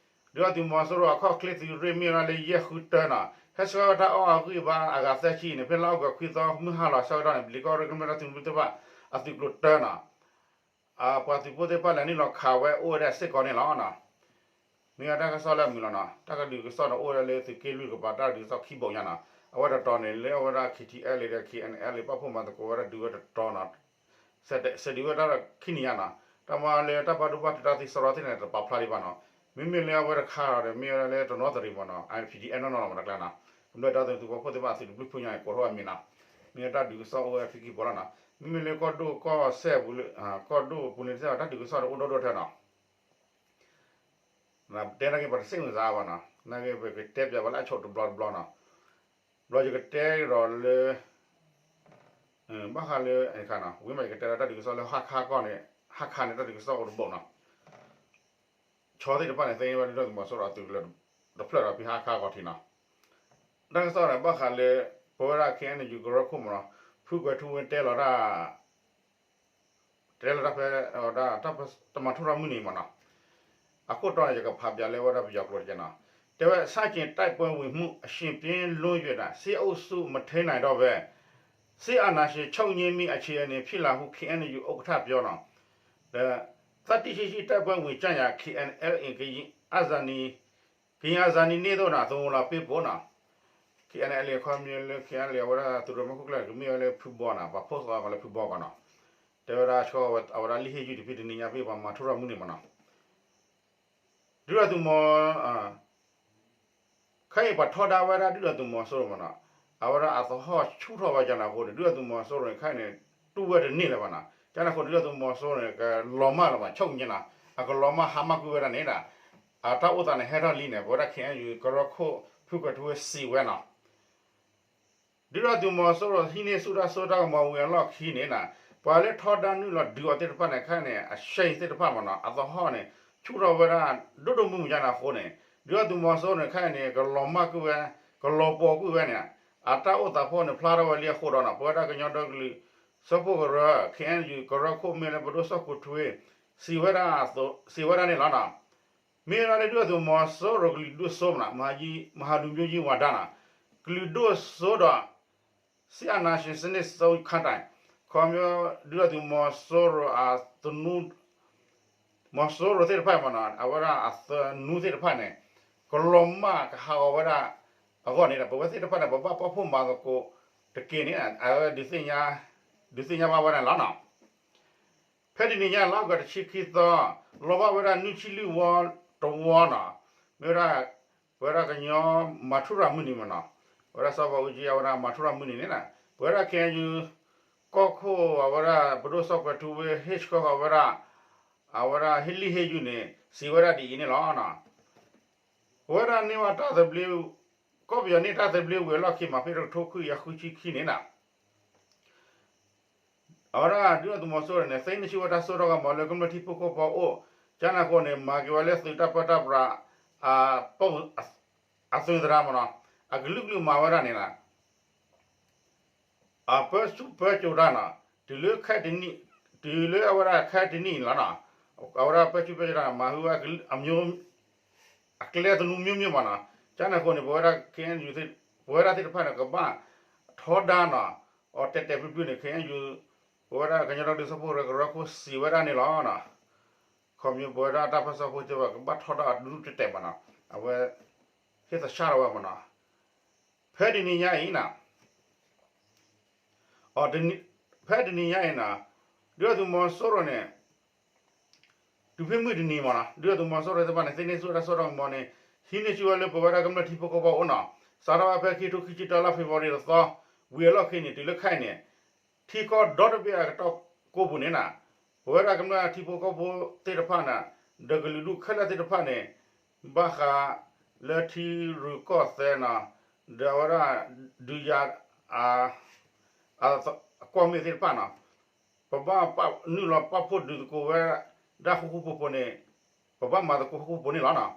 ဒုၣ်ဒါသုးမီၤစိရိၤအခီၣ်ချ့သုးရ့ၣ်မ့ၢ်ဝဲဒၣ်လၢယဲၢ်ဃုတၢနီၤ, ဟဲဆှၢဝဲတၢ်အီၣ်အဂံၢ်ဘါအဂၤသၢဆံန့ၣ် ဖဲလါအီကူးခွံသီမုၢ်ဟါလီၤ ဆှၢဝဲဒၣ်န့ၣ် ဘျံးကီၢ်ရ့ၣ်ကမျၢၢ်တၢ်သုးမုၢ်သ့ၣ်တဖၣ် အသုးကျိၤတၢနီၤ ပှၤသုးဖိသ့ၣ်တဖၣ်လဲၤနုာ်လီၤခးဝဲအိၣ်ဝဲဒၣ်စ့ၢ်ကီးန့ၣ်လီၤ. မ့ၢ်ဝဲတၢ်ကစီၣ်လၢအမုာ်လီၤနီၤ. တၢ်ကဒုးကစီၣ်န့ၣ် အိၣ်ဝဲဒၣ်လၢသုးက့လွံၢ်ကပၤ တၢ်ဒုးကစီၣ်ခံဘိညါနီၤ. အဝဲတတီၤန့ၣ် လၢအဝဲဒၣ် ခ့ထံအဲလ့ဒီး ခ့အဲနအဲလ့ ပာ်ဖှိၣ်မၤသကိးဝဲဒၣ်ဒုးဝဲတတီၤနီၤ. စဲးဒုးဝဲတၢ်ခံနံၣ်ညါနီၤ. တၢ်မၤလၢတၢ်ဘၣ်ဒိဘၣ်ထံးတၢ်သံစရီသ့ၣ်န့ၣ် တပာ်ဖျါဒံးဘၣ်နီၤ. မ့မ့ၢ်လၢအဝဲတခါဒီး မ့ၢ်ဝဲဒၣ်လၢတနီသရံၣ်မ့ၢ်နီၤ အ ပီၣ်ထံၣ်အဲၣ်နီၢ်နီၢ်လီၤမ့ၢ်တကျါနီၤ. ကမျၢၢ်တၢ်သုးဖိသ့ၣ်တဖၣ်အသုးတဘျုးဖုညါအံၤ ကိးထီၣ်ဝဲမံၤနီၤ. မ့ၢ်ဝဲတၢ်ဒုးကစီၣ်အိၣ်ဝဲဖံခံဘိလီၤနီၤ. မ့မ့ၢ်လၢကီၢ်ဒိၣ်ကီၢ်စဲၣ်ပူၤလၢ ကီၢ်ဒိၣ်ပူၤန့ၣ် တၢ်ဒုးကစီၣ်ဒီးအိၣ်ဒိၣ်ဒိၣ်ထဲနီၤ. တဲနာ်က့ ပတစ့ၣ်မုာ်စးဘၣ်နီၤ, နာ်က့ပကတဲပၠးဘၣ်လၢအဆိတဘျီတဘျီနီၤ. ဘျီယကတဲဒီးလၢ ဘၣ်ဃးလၢ ဝံၤမးယကတဲဒီးတၢ်ဒုးကစီၣ်လၢဟါခါကီၢ်န့ၣ် ဟါခါန့ၣ် တၢ်ဒုးကစီၣ်အိၣ်တဘိနီၤ. ဆီသ့ၣ်တဖၣ်န့ၣ် သ့ဝဲဒၣ်ဒုၣ်ဒါသုးမီၤစိရိၤအသုးကလၢၤတဖျၢၣ်ဒီးဖဲဟါခါဂီၤထံးနီၤ. တၢ်ကစီၣ်န့ၣ် ဘၣ်ဃးလၢ ပဝဲဒၣ် ခ့အဲၣ်ယူၣ် ကရၢခိၣ်မ့ၢ်နီၤ, ဖုကွဲၤထူဝ့တဲလီၤတၢ် တဲလီၤတၢ်ဖဲ တၢ်တမၤထူၣ်ထီၣ်မုၢ်နံၤမ့ၢ်နီၤ. အခိၣ်တီန့ၣ် ယကဖးပၠးလၢဝဲဒၣ်ပယီၤကျိာ်တက့ၢ်နီၤ. တဲဝဲ ဆန့်ကျင်တိုက်ပွဲဝင်မှု အရှိန်ပြင်းလွန်း၍ စစ်အုပ်စု မထိန်းနိုင်တော့ဘဲ စစ်အာဏာရှင် ချုပ်ငြိမ်းရေး အခြေအနေ ဖြစ်လာဟု ခ့အဲၣ်ယူၣ် ဥက္ကဋ္ဌ ပြော နီၤ. ဒီး သတ္တိရှိရှိ တိုက်ပွဲဝင်ကြရာ ခ့အဲၣ်အဲလ်အ့ ကရင်အာဇာနည် ကရင်အာဇာနည်နေ့သို့ သဝဏ်လွှာပေးပို့ နီၤ. ခ့အဲၣ်အဲလ်အ့ အခီပညီလၢ ခ့အဲၣ်အဲလ်အ့ အဝဲဒၣ်သုးရိၣ်မဲခိၣ်ကျၢၢ် ကမ့ၢ်ဝဲလၢဖုဘီနီၤ, ပှၤဖိသီအီၤလၢဖုဘီကီးနီၤ. တဲဝဲဒၣ်ဆှၢအဝဲဒၣ်လံာ်ဟ့ၣ်ယုၢ်တဖုတနံၤညါဖဲပှၤမၤထူၣ်ထီၣ်မုၢ်နံၤမ့ၢ်နီၤ. ဒုၣ်ဒါသုးမီၤ ခဲအံၤပှၤထီဒါဝဲဒၣ်ဒုၣ်ဒါသုးမီၤစိရိၤမ့ၢ်နီၤ, အဝဲဒၣ်အသဟီၣ်ဆူၣ်ထီၣ်ဝဲကၢ်န့ၣ်အဃိန့ၣ် ဒုၣ်ဒါသုးမီၤစိရိၤန့ၣ် ခဲအံၤန့ၣ် တူၢ်ဝဲတန့ၢ်လၢၤဘၣ်နီၤ. ကၢ်န့ၣ်အဃိ ဒုၣ်ဒါသုးမီၤစိရိၤန့ၣ် ကလီၤမၢ်လၢၤဘၣ် ချုပ်ငြိမ်း နီၤ, အကလီၤမၢ်ဟါမၢ်ကွံာ်ဝဲဒၣ်န့ၣ်ဒီး အတၢ်အိၣ်သးန့ၣ်ဟဲထီၣ်လံန့ၣ် ပဝဲဒၣ် ခ့အဲၣ်ယူၣ် ကရၢခိၣ် ဖုကွဲၤထူဝ့စံးဝဲနီၤ. ဒုၣ်ဒါသုးမီၤစိရိၤ ဟံးန့ၢ်ဆူၣ်တၢ်စိတၢ်ကမီၤဝံၤအလီၢ်ခံန့ၣ်နီၤ, ပှၤလၢထီဒါနုာ်လီၤဒုးအီၤသ့ၣ်တဖၣ်န့ၣ် ခဲအံၤန့ၣ် အဆဲအံၤသ့ၣ်တဖၣ်မ့ၢ်နီၤ အသဟီၣ်န့ၣ် ဆူၣ်ထီၣ်ဝဲဒၣ် ဒိၣ်ဒိၣ်မုၢ်မုၢ်ကၢ်န့ၣ်အဃိန့ၣ် ဒုၣ်ဒါသုးမီၤစိရိၤန့ၣ် ခဲအံၤန့ၣ် ကလီၤမၢ်ကွံာ်ဝဲ ကလီၤပှီၤကွံာ်ဝဲန့ၣ် အတၢ်အိၣ်သးဖီန့ၣ် ဖျါထီၣ်ဝဲလံအဃိဒီးနီၤ ပဝဲဒၣ်ကညီဒီကလုာ်စၢဖှိၣ်ကရၢ ခ့အဲၣ်ယူၣ် ကရၢခိၣ်မ့ၢ်လၢပဒိၣ်စီၤကွဲၤထူဝ့ စံးဝဲဒၣ် စံးဝဲဒၣ်န့ၣ်လီၤနီၤ. မ့ၢ်ဝဲဒၣ်လၢဒုၣ်ဒါသုးမီၤစိရိၤကလုာ်ဒိၣ်စိမ့ၢ်နီၤ မဟာလူမျိုးကြီးဝါဒနီၤ, ကလုာ်ဒိၣ်စိဒီး စစ်အာဏာရှင်စနစ် ဆုံးခန်းတိုင် ခီဖျိ ဒုၣ်ဒါသုးမီၤစိရိၤအသနူ မီၤစိရိၤသ့ၣ်တဖၣ်မ့ၢ်နီၤ အဝဲဒၣ်အသနူသ့ၣ်တဖၣ်န့ၣ် ကလီၤမၢ်ကဟးဂီၤဝဲဒၣ်အဂီၢ်န့ၣ်ဒီး ပဝဲသ့ၣ်တဖၣ်န့ၣ် ပဘၣ်ပာ်ဖှိၣ်မၤသကိးတက့ၢ်န့ၣ် အဝဲ ဒုးသ့ၣ်ညါဘၣ်ဝဲဒၣ်န့ၣ်လီၤနီၤ. ဖဲတနံၤညါ လါအီကူးတဆံခံသီ လီၤဘၣ်ဝဲဒၣ်နွံဆံလွံၢ်ဝီတဝီနီၤ, မ့ၢ်ဝဲဒၣ် ပဝဲဒၣ်ကညီမၤထူရၤမုၢ်နံၤမ့ၢ်နီၤ, ပဝဲဒၣ်စီၤဘးအူကၠံအဝဲဒၣ်မၤထူရၤမုၢ်နံၤန့ၣ်နီၤ, ပဝဲဒၣ် ခ့အဲၣ်ယူၣ် ကီၢ်ခိၣ်အဝဲဒၣ် ပဒိၣ်စီၤကွဲၤထူဝ့ ဟ့ၣ်ဆှၢဃီၤဝဲဒၣ် အဝဲဒၣ်ဟ့ၣ်လံာ်ဟ့ၣ်ယုၢ်န့ၣ် စံးဝဲဒၣ်ဒ်အံၤန့ၣ်လီၤ. ပဝဲဒၣ်န့ၢ်ဘၣ်တၢ်သဘျ့ ကီၢ်ပယီၤန့ၢ်တၢ်သဘျ့ဝံၤအလီၢ်ခံ မၤဖဲတကထိခွံကယၤဃုဆံခံန့ၣ်နီၤ အဝဲဒၣ်ဒုၣ်ဒါသုးမီၤစိရိၤန့ၣ် သ့န့ၢ်ဆူၣ်ဝဲတၢ်စိတၢ်ကမီၤလၢကမျၢၢ်ထံဖိကီၢ်ဖိအအိၣ်, ကန့ၣ်အဃိန့ၣ် မၤက့ၤဝဲလၢသုးတၢ်ပၢတၢ်ပြး အသုးသရၣ်မ့ၢ်နီၤ, အကလုာ်ကလုာ်မၤဝဲဒၣ်န့ၣ်လီၤ. အပၢဆူၣ်ပၢစိးတၢ်နီၤ, တုၤလၢခဲတနံၣ်, တုၤလၢအဝဲဒၣ်ခဲတနံၣ်လီၤနီၤ, အဝဲဒၣ်ပၢဆူၣ်ပၢစိးတၢ် မၤဟူဝဲ အကျဲသနူမျိုးမျိုးမ့ၢ်နီၤ, ကန့ၣ်အဃိန့ၣ် ပဝဲဒၣ် ခ့အဲၣ်ယူၣ် ပဝဲဒၣ်သ့ၣ်တဖၣ်န့ၣ် ကဘၣ်ထီဒါနီၤ, အီၤတဲာ်တဲာ်ဖျုးဖျုးန့ၣ် ခ့အဲၣ်ယူၣ် ပဝဲဒၣ်ကညီဒီကလုာ်စၢဖှိၣ်ကရၢကရိခိၣ်စံးဝဲဒၣ်န့ၣ်လီၤ. ခီဖျိပဝဲဒၣ်တၢ်ပၢဆှၢဖိကၠိဘၣ် ကဘၣ်ထီဒါအီၤဒူဒူတဲာ်တဲာ်မ့ၢ်နီၤ, အဝဲ ဟ့ၣ်သဆၣ်ထီၣ်ဝဲမ့ၢ်နီၤ. ဖဲတနံၤညါအံၤနီၤ, ဖဲတနံၤညါအံၤနီၤ, ဒုၣ်ဒါသုးမီၤစိရိၤန့ၣ် တုၤဖဲမုၢ်တနံၤမ့ၢ်နီၤ, ဒုၣ်ဒါသုးမီၤစိရိၤသ့ၣ်တဖၣ်န့ၣ် သ့န့ၢ်ဆူၣ်ဝဲတၢ်စိတၢ်ကမီၤန့ၣ် ဟံးန့ၢ်ဆူၣ်ဝဲလၢပဝဲဒၣ်ကမျၢၢ်ထံဖိကီၢ်ဖိအအိၣ်နီၤ, စးထီၣ်ဝဲဖဲခံကထိခံဆံတၢ လါဖ့ၤဘြူၤအါရံၤတသီ ဝံၤအလီၢ်ခံန့ၣ် တုၤလၢခဲအံၤန့ၣ် ထံကီၢ်ဒီတဘ့ၣ်အကတီၢ်ကိးပူၤန့ၣ်နီၤ, ပဝဲဒၣ်ကမျၢၢ်ထံဖိကီၢ်ဖိသ့ၣ်တဖၣ်န့ၣ် ဒီးကလုာ်ဒူၣ်ခဲလၢာ်သ့ၣ်တဖၣ်န့ၣ် ဘၣ်ဃးလၢထံရူၢ်ကီၢ်သဲးနီၤ, ဒီးအဝဲဒၣ် ဒုးယၤ အကွီၢ်မ့ၢ်သ့ၣ်တဖၣ်နီၤ, ပဘၣ်နုာ်လီၤပာ်ဖှိၣ်ဒုးသကိးဝဲဒၣ်ဃူဃူဖိးဖိးန့ၣ်, ပဘၣ်မၤသကိးဃူဃူဖိးဖိးန့ၣ်လီၤနီၤ.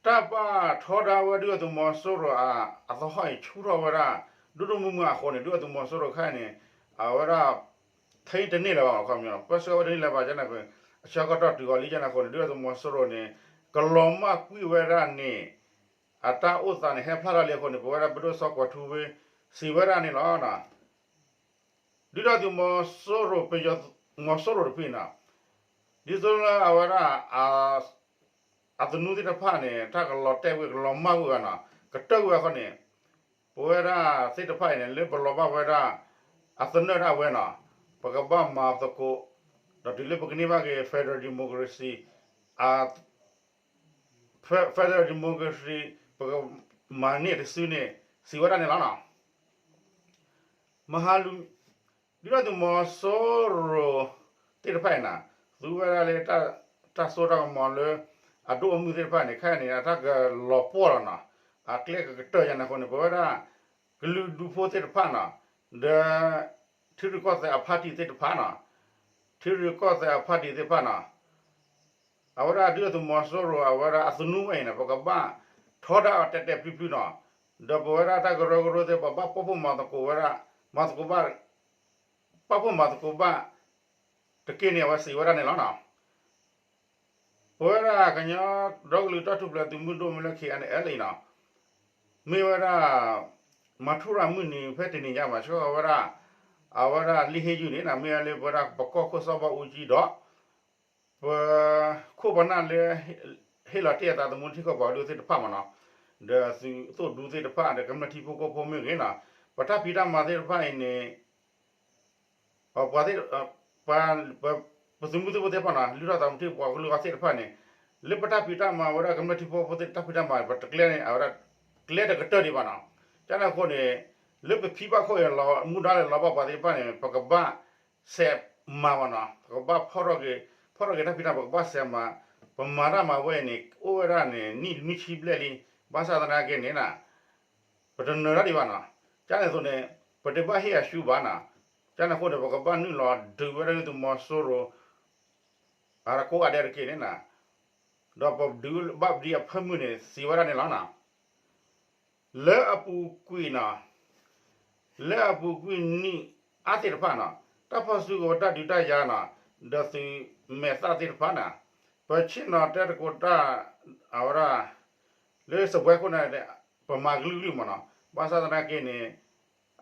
တၢ်ဘၣ်ထီဒါဝဲဒုၣ်ဒါသုးမီၤစိရိၤအသဟီၣ်အံၤဆူၣ်ထီၣ်ဝဲဒၣ် ဒိၣ်ဒိၣ်မုၢ်မုၢ်အဃိန့ၣ် ဒုၣ်ဒါသုးမီၤစိရိၤခဲအံၤန့ၣ် အဝဲဒၣ် ထဲတန့ၢ်လၢၤဘၣ် ခီပညီပၢဆှၢဝဲတန့ၢ်လၢၤဘၣ်ကန့ၣ် အဆၢကတီၢ်တုၤအီၤလံကန့ၣ်အဃိန့ၣ် ဒုၣ်ဒါသုးမီၤစိရိၤန့ၣ် ကလီၤမၢ်ကွံာ်ဝဲဒၣ်န့ၣ် အတၢ်အိၣ်သးန့ၣ် ဟဲဖျါထီၣ်လံအဃိန့ၣ် ပဝဲဒၣ်ပဒိၣ်စီၤကွဲၤထူဝ့ စံးဝဲဒၣ်န့ၣ်လီၤ. ဒုၣ်ဒါသုးမီၤစိရိၤ ပယီၤမီၤစိရိၤတဖုန့ၣ် ဒ်သိးလၢအဝဲဒၣ် အသနူသ့ၣ်တဖၣ်န့ၣ် တၢ်ကလီၤတဲာ်ဝံၤ ကလီၤမၢ်ကွံာ်ဝဲန့ၣ် ကတၢၢ်ကွံာ်ဝဲအဃိန့ၣ် ပဝဲဒၣ်သ့ၣ်တဖၣ်အံၤန့ၣ် လၢပလီၤဘၣ်ဝဲဒၣ် အသနၢၣ်ဒၣ်ဝဲန့ၣ် ပကဘၣ်မၤသကိး ဒီးတုၤလၢပကန့ၢ်ဘၣ်က့ၤ federal democracy အ federal democracy ပကမၤန့ၢ်တစုန့ၣ် စံးဝဲဒၣ်န့ၣ်လီၤ. မဟါလူၤ ဒုၣ်ဒါသုးမီၤစိရိၤသ့ၣ်တဖၣ်အံၤန့ၣ် သူဝဲဒၣ်လၢ တၢ်စိတၢ်ကမီၤလၢ အဒိၣ်အမုၢ်သ့ၣ်တဖၣ်န့ၣ် ခဲအံၤန့ၣ် အတၢ်ကလီၤပှီၢ်လီၤန့ၣ် အကျဲကကတၢၢ်ယၤန့ၣ်အဃိန့ၣ် ပဝဲဒၣ် ကလုာ်ဒူၣ်ဖိသ့ၣ်တဖၣ်န့ၣ် ဒီး ထံရူၢ်ကီၢ်သဲးအဖါတံၢ်သ့ၣ်တဖၣ်န့ၣ် ထံရူၢ်ကီၢ်သဲးအဖါတံၢ်သ့ၣ်တဖၣ်န့ၣ် အဝဲဒၣ်ဒုၣ်ဒါသုးမီၤစိရိၤ အဝဲဒၣ်အသနူဝဲအံၤန့ၣ် ပကဘၣ်ထီဒါအီၤတဲာ်တဲာ်ဖျုးဖျုးန့ၣ်, ဒီးပဝဲဒၣ်တၢ်ကရၢကရိသ့ၣ် ပဘၣ်ပာ်ဖှိၣ်မၤသကိးဝဲဒၣ်, မၤသကိးဘၣ်, ပာ်ဖှိၣ်မၤသကိးဘၣ်တက့ၢ်န့ၣ် အဝဲစံးဝဲဒၣ်န့ၣ်လီၤ. ပဝဲဒၣ်ကညီဒီကလုာ်တၢ်ထူၣ်ဖျဲးသုးမုၢ်ဒိၣ်မ့ၢ်လၢ KNLA အံၤန့ၣ် မ့ၢ်ဝဲဒၣ် မၤထူရၤမုၢ်နံၤဖဲတနံၤညါမး ဆှၢဃီၤဝဲဒၣ် အဝဲဒၣ်လံာ်ဟ့ၣ်ယုၢ်န့ၣ် မ့ၢ်ဝဲလၢပဝဲဒၣ် ပကီၢ်ခိၣ်စီၤဘၣ်အူကၠံဒီး ပခိၣ်ပနၢ်လၢ ဟ့ၣ်လီၤတ့ၢ်အသးသမူထံကီၢ်ပှၤကလုာ်သ့ၣ်တဖၣ်မးန့ၣ်, ဒီးသုးသိၣ်ဒူသ့ၣ်တဖၣ် ဒီးကမျၢၢ်ထံဖိကီၢ်ဖိမ့ၢ်ဂ့ၤန့ၣ်, ပတၢ်ဖံးတၢ်မၤသ့ၣ်တဖၣ်အံၤန့ၣ် ပှၤသ့ၣ်, ပသုးမုၢ်သံၣ်ဘိသ့ၣ်တဖၣ်န့ၣ် လုၢ်ထီၣ်သးသမူထံပှၤကလုာ်အဂီၢ်သ့ၣ်တဖၣ်န့ၣ်, လၢပတၢ်ဖံးတၢ်မၤဝဲဒၣ်ကမျၢၢ်ထံဖိကီၢ်ဖိသ့ၣ်တဖၣ်န့ၣ် ပတကျဲန့ၣ် အဝဲဒၣ် ကျဲတကတၢၢ်ဒံးဘၣ်န့ၣ်, ကန့ၣ်အဃိန့ၣ် လၢပဖံဘၣ်ခိၣ်အံၤလီၤ မူဒါလၢလီၤဘၣ်ပှၤသ့ၣ်တဖၣ်န့ၣ် ပကဘၣ် စဲးမၤဘၣ်န့ၣ်, ပကဘၣ်ဖီၣ်ထီၣ်က့ၤ, ဖီၣ်ထီၣ်က့ၤတၢ်ဖံးတၢ်မၤ ပကဘၣ်စဲးမၤ, ပမၤတၢ်မၤဝဲအံၤန့ၣ် အိၣ်ဝဲဒၣ်န့ၣ် နံၣ်နွံဆံဘျဲၣ်လံ, ဘၣ်ဆၣ်သနာ်က့န့ၣ် ပတနၢၤတၢ်ဒံးဘၣ်န့ၣ်, ကန့ၣ်အသိးန့ၣ် ပတဘၣ်ဟ့ၣ်အဆူဘၣ်န့ၣ်, ကန့ၣ်အဃိန့ၣ် ပကဘၣ်နုာ်လီၤဒုးဝဲဒၣ်လၢသုးမီၤစိရိၤ အကိးဂၤဒဲးတက့ၢ်န့ၣ်န့ၣ်, ဒီးပဒုးဘၣ်ပဒံးအဖၢမုၢ်န့ၣ် စံးဝဲဒၣ်န့ၣ်လီၤန့ၣ် လၢအပူၤကွံာ်န့ၣ်, လၢအပူၤကွံာ်နံၣ်အါသ့ၣ်တဖၣ်န့ၣ်, တၢ်ဖီၣ်စုကဝဲၤတၢ်ဒုးတၢ်ယၤန့ၣ်, ဒီးသုးမဲာ်သၣ်သ့ၣ်တဖၣ်န့ၣ်, ပဆ့ၣ်နီၤတဲသကိးတၢ် အဝဲဒၣ် လၢစပွဲခိၣ်န့ၣ် ပမၤကလုာ်ကလုာ်မးန့ၣ်, ဘၣ်ဆၣ်သနာ်က့န့ၣ်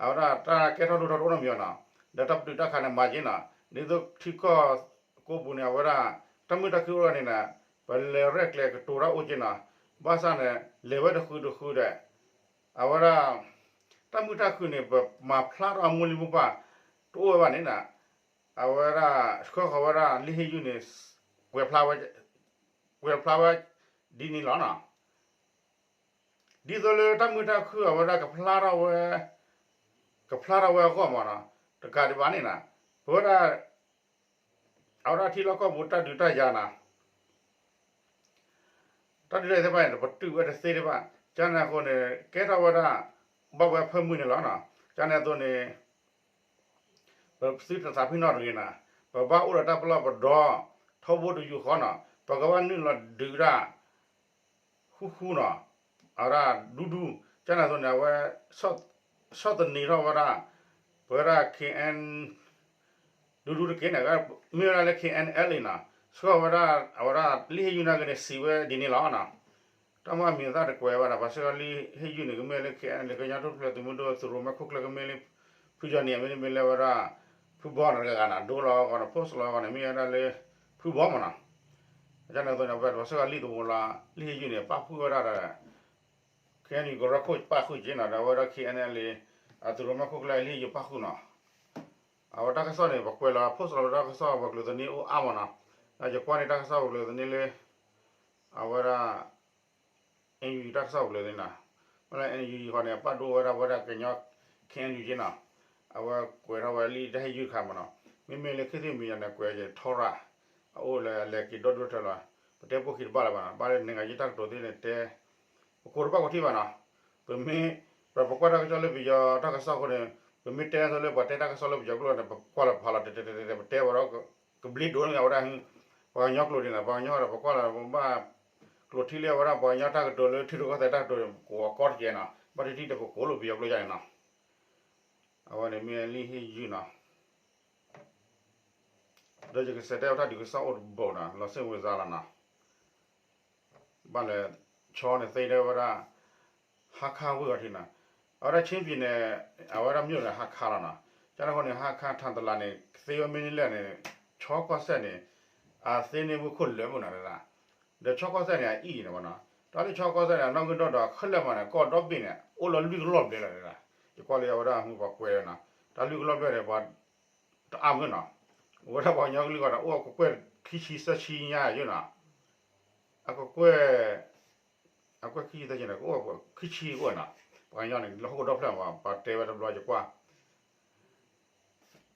အဝဲဒၣ်တၢ်ကဲထီၣ်လိၣ်ထီၣ်တအိၣ်နီတမံၤဘၣ်န့ၣ်, ဒီးတၢ်ပတုာ်တၢ်ခးန့ၣ်မၤက့ၤန့ၣ်, ဒ်သိးထံကီၢ်ကိးပူၤန့ၣ် အဝဲဒၣ် တၢ်မုာ်တၢ်ခုၣ်အိၣ်န့ၣ်န့ၣ်, ပလဲၤရဲၣ်ကျဲၤကတိၤတၢ်အိၣ်က့ၤန့ၣ်, ဘၣ်ဆၣ်န့ၣ် လဲၤဝဲတဃုာ်တဃုာ်ဒီး အဝဲဒၣ် တၢ်မုာ်တၢ်ခုၣ်န့ၣ် ပမၤဖျါထီၣ်အမိၢ်လံမိၢ်ပၢ် တအိၣ်ဝဲဘၣ်န့ၣ်န့ၣ်, အဝဲဒၣ် ဆှၢဃီၤဝဲဒၣ်လံာ်ဟ့ၣ်ယုၢ်န့ၣ် ကွဲးဖျါဝဲ ကွဲးဖျါဝဲဒ်န့ၣ်လီၤန့ၣ်, ဒ်သိးလၢတၢ်မုာ်တၢ်ခုၣ်အဝဲဒၣ်ကဖျါထီၣ်ဝဲ ကဖျါထီၣ်ဝဲအဂီၢ်မးန့ၣ်, တကးဒံးဘၣ်န့ၣ်န့ၣ်, ပဝဲဒၣ် အဝဲဒၣ်ထံလီၢ်ကီၢ်ပူၤတၢ်ဒုးတၢ်ယၤန့ၣ် တၢ်ဒုးတၢ်ယၤသ့ၣ်တဖၣ်န့ၣ် ပတုာ်ဝဲတသ့ဒံးဘၣ်, ကန့ၣ်အဃိန့ၣ် ကဲထီၣ်ဝဲဒၣ် ဘၣ်ဝဲဖၢမုၢ်န့ၣ်လီၤန့ၣ်, ကန့ၣ်အသိးန့ၣ် ပသုတသးဖှံနီတဂ့ၤန့ၣ်, ပဘၣ်အိၣ်ဒီးတၢ်ပလီၢ်ပဒီ ထီဘိတယူာ်ဃီန့ၣ်, ပကဘၣ်နုာ်လီၤဒုးဒၣ် ဃူဃူန့ၣ်, အဝဲဒၣ်ဒူဒူ, ကန့ၣ်အသိးန့ၣ် အဝဲ ဆီၣ်သနံးထီၣ်ဝဲဒၣ် ပဝဲဒၣ် K N ဒူဒူတက့ၢ်န့ၣ်, မ့ၢ်ဝဲဒၣ်လၢ K N L အံၤန့ၣ်, ဆှၢဝဲဒၣ် အဝဲဒၣ်လံာ်ဟ့ၣ်ယုၢ်နာ်က့န့ၣ် စံးဝဲဒ်န့ၣ်လီၤန့ၣ်, တၢ်မၤမံၤသၣ်တကွဲးဘၣ်ဒီး ပှၤဆှၢလံာ်ဟ့ၣ်ယုၢ်န့ၣ် ကမ့ၢ်လၢ K N L ကညီထူၣ်ဖျဲးသုးမုၢ်ဒိၣ် သုးရိၣ်မဲခိၣ်ကျၢၢ်ကမ့ၢ်လၢ ဖုယီၤနံၤ မ့တမ့ၢ်လၢဝဲဒၣ် ဖုဘီန့ၣ်တဂၤဂၤန့ၣ် ဒိလီၤအဂီၢ်န့ၣ် post လီၤအဂီၢ်န့ၣ် မ့ၢ်ဝဲဒၣ်လၢ ဖုဘီမ့ၢ်နီၤ, ကန့ၣ်အသိးန့ၣ် ပှၤဆှၢလံာ်သဝီလီၤ လံာ်ဟ့ၣ်ယုၢ်န့ၣ် ပာ်ဖှိၣ်ဝဲဒၣ်ဒီး ခဲအံၤကရၢခိၣ်ပာ်ဃုာ်က့ၤနီၤ ဒီးအဝဲဒၣ် K N L A အသုးရိၣ်မဲခိၣ်ကျၢၢ်လံာ်ဟ့ၣ်ယုၢ်ပာ်ဃုာ်နီၤ, အဝဲတၢ်ကစီၣ်န့ၣ် ပကွဲးလီၤ post လီၤဝဲတၢ်ကစီၣ်ပှၤကျိၤသန့အိၣ်အါမ့ၢ်နီၤ, ဒီးယကွၢ်န့ၣ်တၢ်ကစီၣ်ပှၤကျိၤသန့လၢ အဝဲဒၣ် NUG တၢ်ကစီၣ်ပှၤကျိၤသန့နီၤ, မ့ၢ်လၢ NUG ဃီန့ၣ် ပာ်ဒိၣ်ဝဲဒၣ်ဝဲဒၣ်ကညီ K N U က့ၤနီၤ, အဝဲကွဲးထီၣ်ဝဲလံာ်တၢ်ဟ့ၣ်ယုၢ်တခါမ့ၢ်နီၤ, မ့မ့ၢ်လၢခ့သ့ၣ်မံၤယၤန့ၣ် ကွဲးယထီရၣ် အအိၣ်လၢအလဲၤက့ၤဒီဒူၣ်ထၢလီၤ, ပတဲပိာ်ခံတဘၣ်လၢၤဘၣ်နီၤ, ဘၣ်လၢနဂၤယတၢ်ကတိၤသ့ၣ်န့ၣ်တဲ ပကိးတဘၣ်ကီထံၣ်ဘၣ်နီၤ, ပမ့ၢ် ပကွၢ်တၢ်ကစီၣ်လၢပယီၤတၢ်ကစီၣ်အဃိန့ၣ် ပမ့ၢ်တဲသိးလၢပှၤတဲတၢ်ကစီၣ်လၢပယီၤကျိာ်န့ၣ် ပကွၢ်လီၤဖးလီၤတဲတဲတဲတဲ ပတဲဝဲဒီး ကဘျ့ဒိၣ်န့ၣ်အဝဲဒၣ် ပှၤကညီကျိာ်န့ၣ် ပှၤကညီဒီးပကွၢ်လီၤ ပဘၣ် ကျိးထံလၢအဝဲဒၣ်ပှၤကညီတၢ်ကတိၤလၢထံရူၢ်ကီၢ်သဲးတၢ်ကတိၤန့ၣ် ကိးအကီတကဲနီၤ, ဘၣ်တထံၣ်တပကိးလိာ်ပယီၤကျိာ်ယါန့ၣ်နီၤ, အဝဲန့ၣ်မ့ၢ်လံဟ့ၣ်ယုၢ်နီၤ, ဒီးယကစံးတဲဝဲတၢ်ဒုးကစီၣ်အိၣ်တဘိနီၤ, လီၤစ့ၣ်ဝဲစါလီၤနီၤ, ဘၣ်လဲၤ ဆီန့ၣ်သ့ဒၣ်ဝဲဒၣ် ဟါခါဝ့ၢ်အီၤထံနီၤ, အဝဲဒၣ် ချင်းပြည်နယ် အဝဲဒၣ် မြို့နယ် ဟါခါလီၤနီၤ, ကန့ၣ်အဃိန့ၣ် ဟါခါ ထန်တလန်န့ၣ် သ့ဝဲမ့ၢ်န့ၣ်လဲၣ်န့ၣ် ဆီကီၢ်စဲၣ်န့ၣ် အသ့န့ၢ်ဝ့ၢ်ခိၣ်လၢာ်မုၢ်နီၤဒၣ်, ဒီးဆီကီၢ်စဲၣ်န့ၣ် အအံၤန့ၣ်ဝဲနီၤ, တၢ်လၢဆီကီၢ်စဲၣ်န့ၣ် အနီၣ်ဂံၢ်ဒီၣ်ဒီးခဲလၢာ်မးန့ၣ် ကီၢ်ဒီဘ့ၣ်န့ၣ် အိၣ်လီၤလွံၢ်ကလီၢ်ဘျဲၣ်လီၤဒၣ်, ယကွၢ်လၢအဝဲဒၣ်မုၢ်ပှၤကွဲးဝဲနီၤ, တၢ်လွံၢ်ကလီၢ်ဘျဲၣ်န့ၣ် ပှၤ တအါမုၢ်နီၤ, အဝဲဒၣ်ပှၤကညီကလုာ်ဂီၢ်ဒီး အိၣ်အကကွဲၢ်ခံဆံသၢဆံညါယုၢ်နီၤ, အကကွဲၢ် အကွဲၢ်ခံဆံသၢဆံန့ၣ် ကအိၣ်ခံဆံအိၣ်နီၤ, ပှၤကညီန့ၣ် လၢဟီၣ်ခိၣ်ဒီဖျၢၣ်မး ပှၤတဲဝဲတဘျီယကွၢ်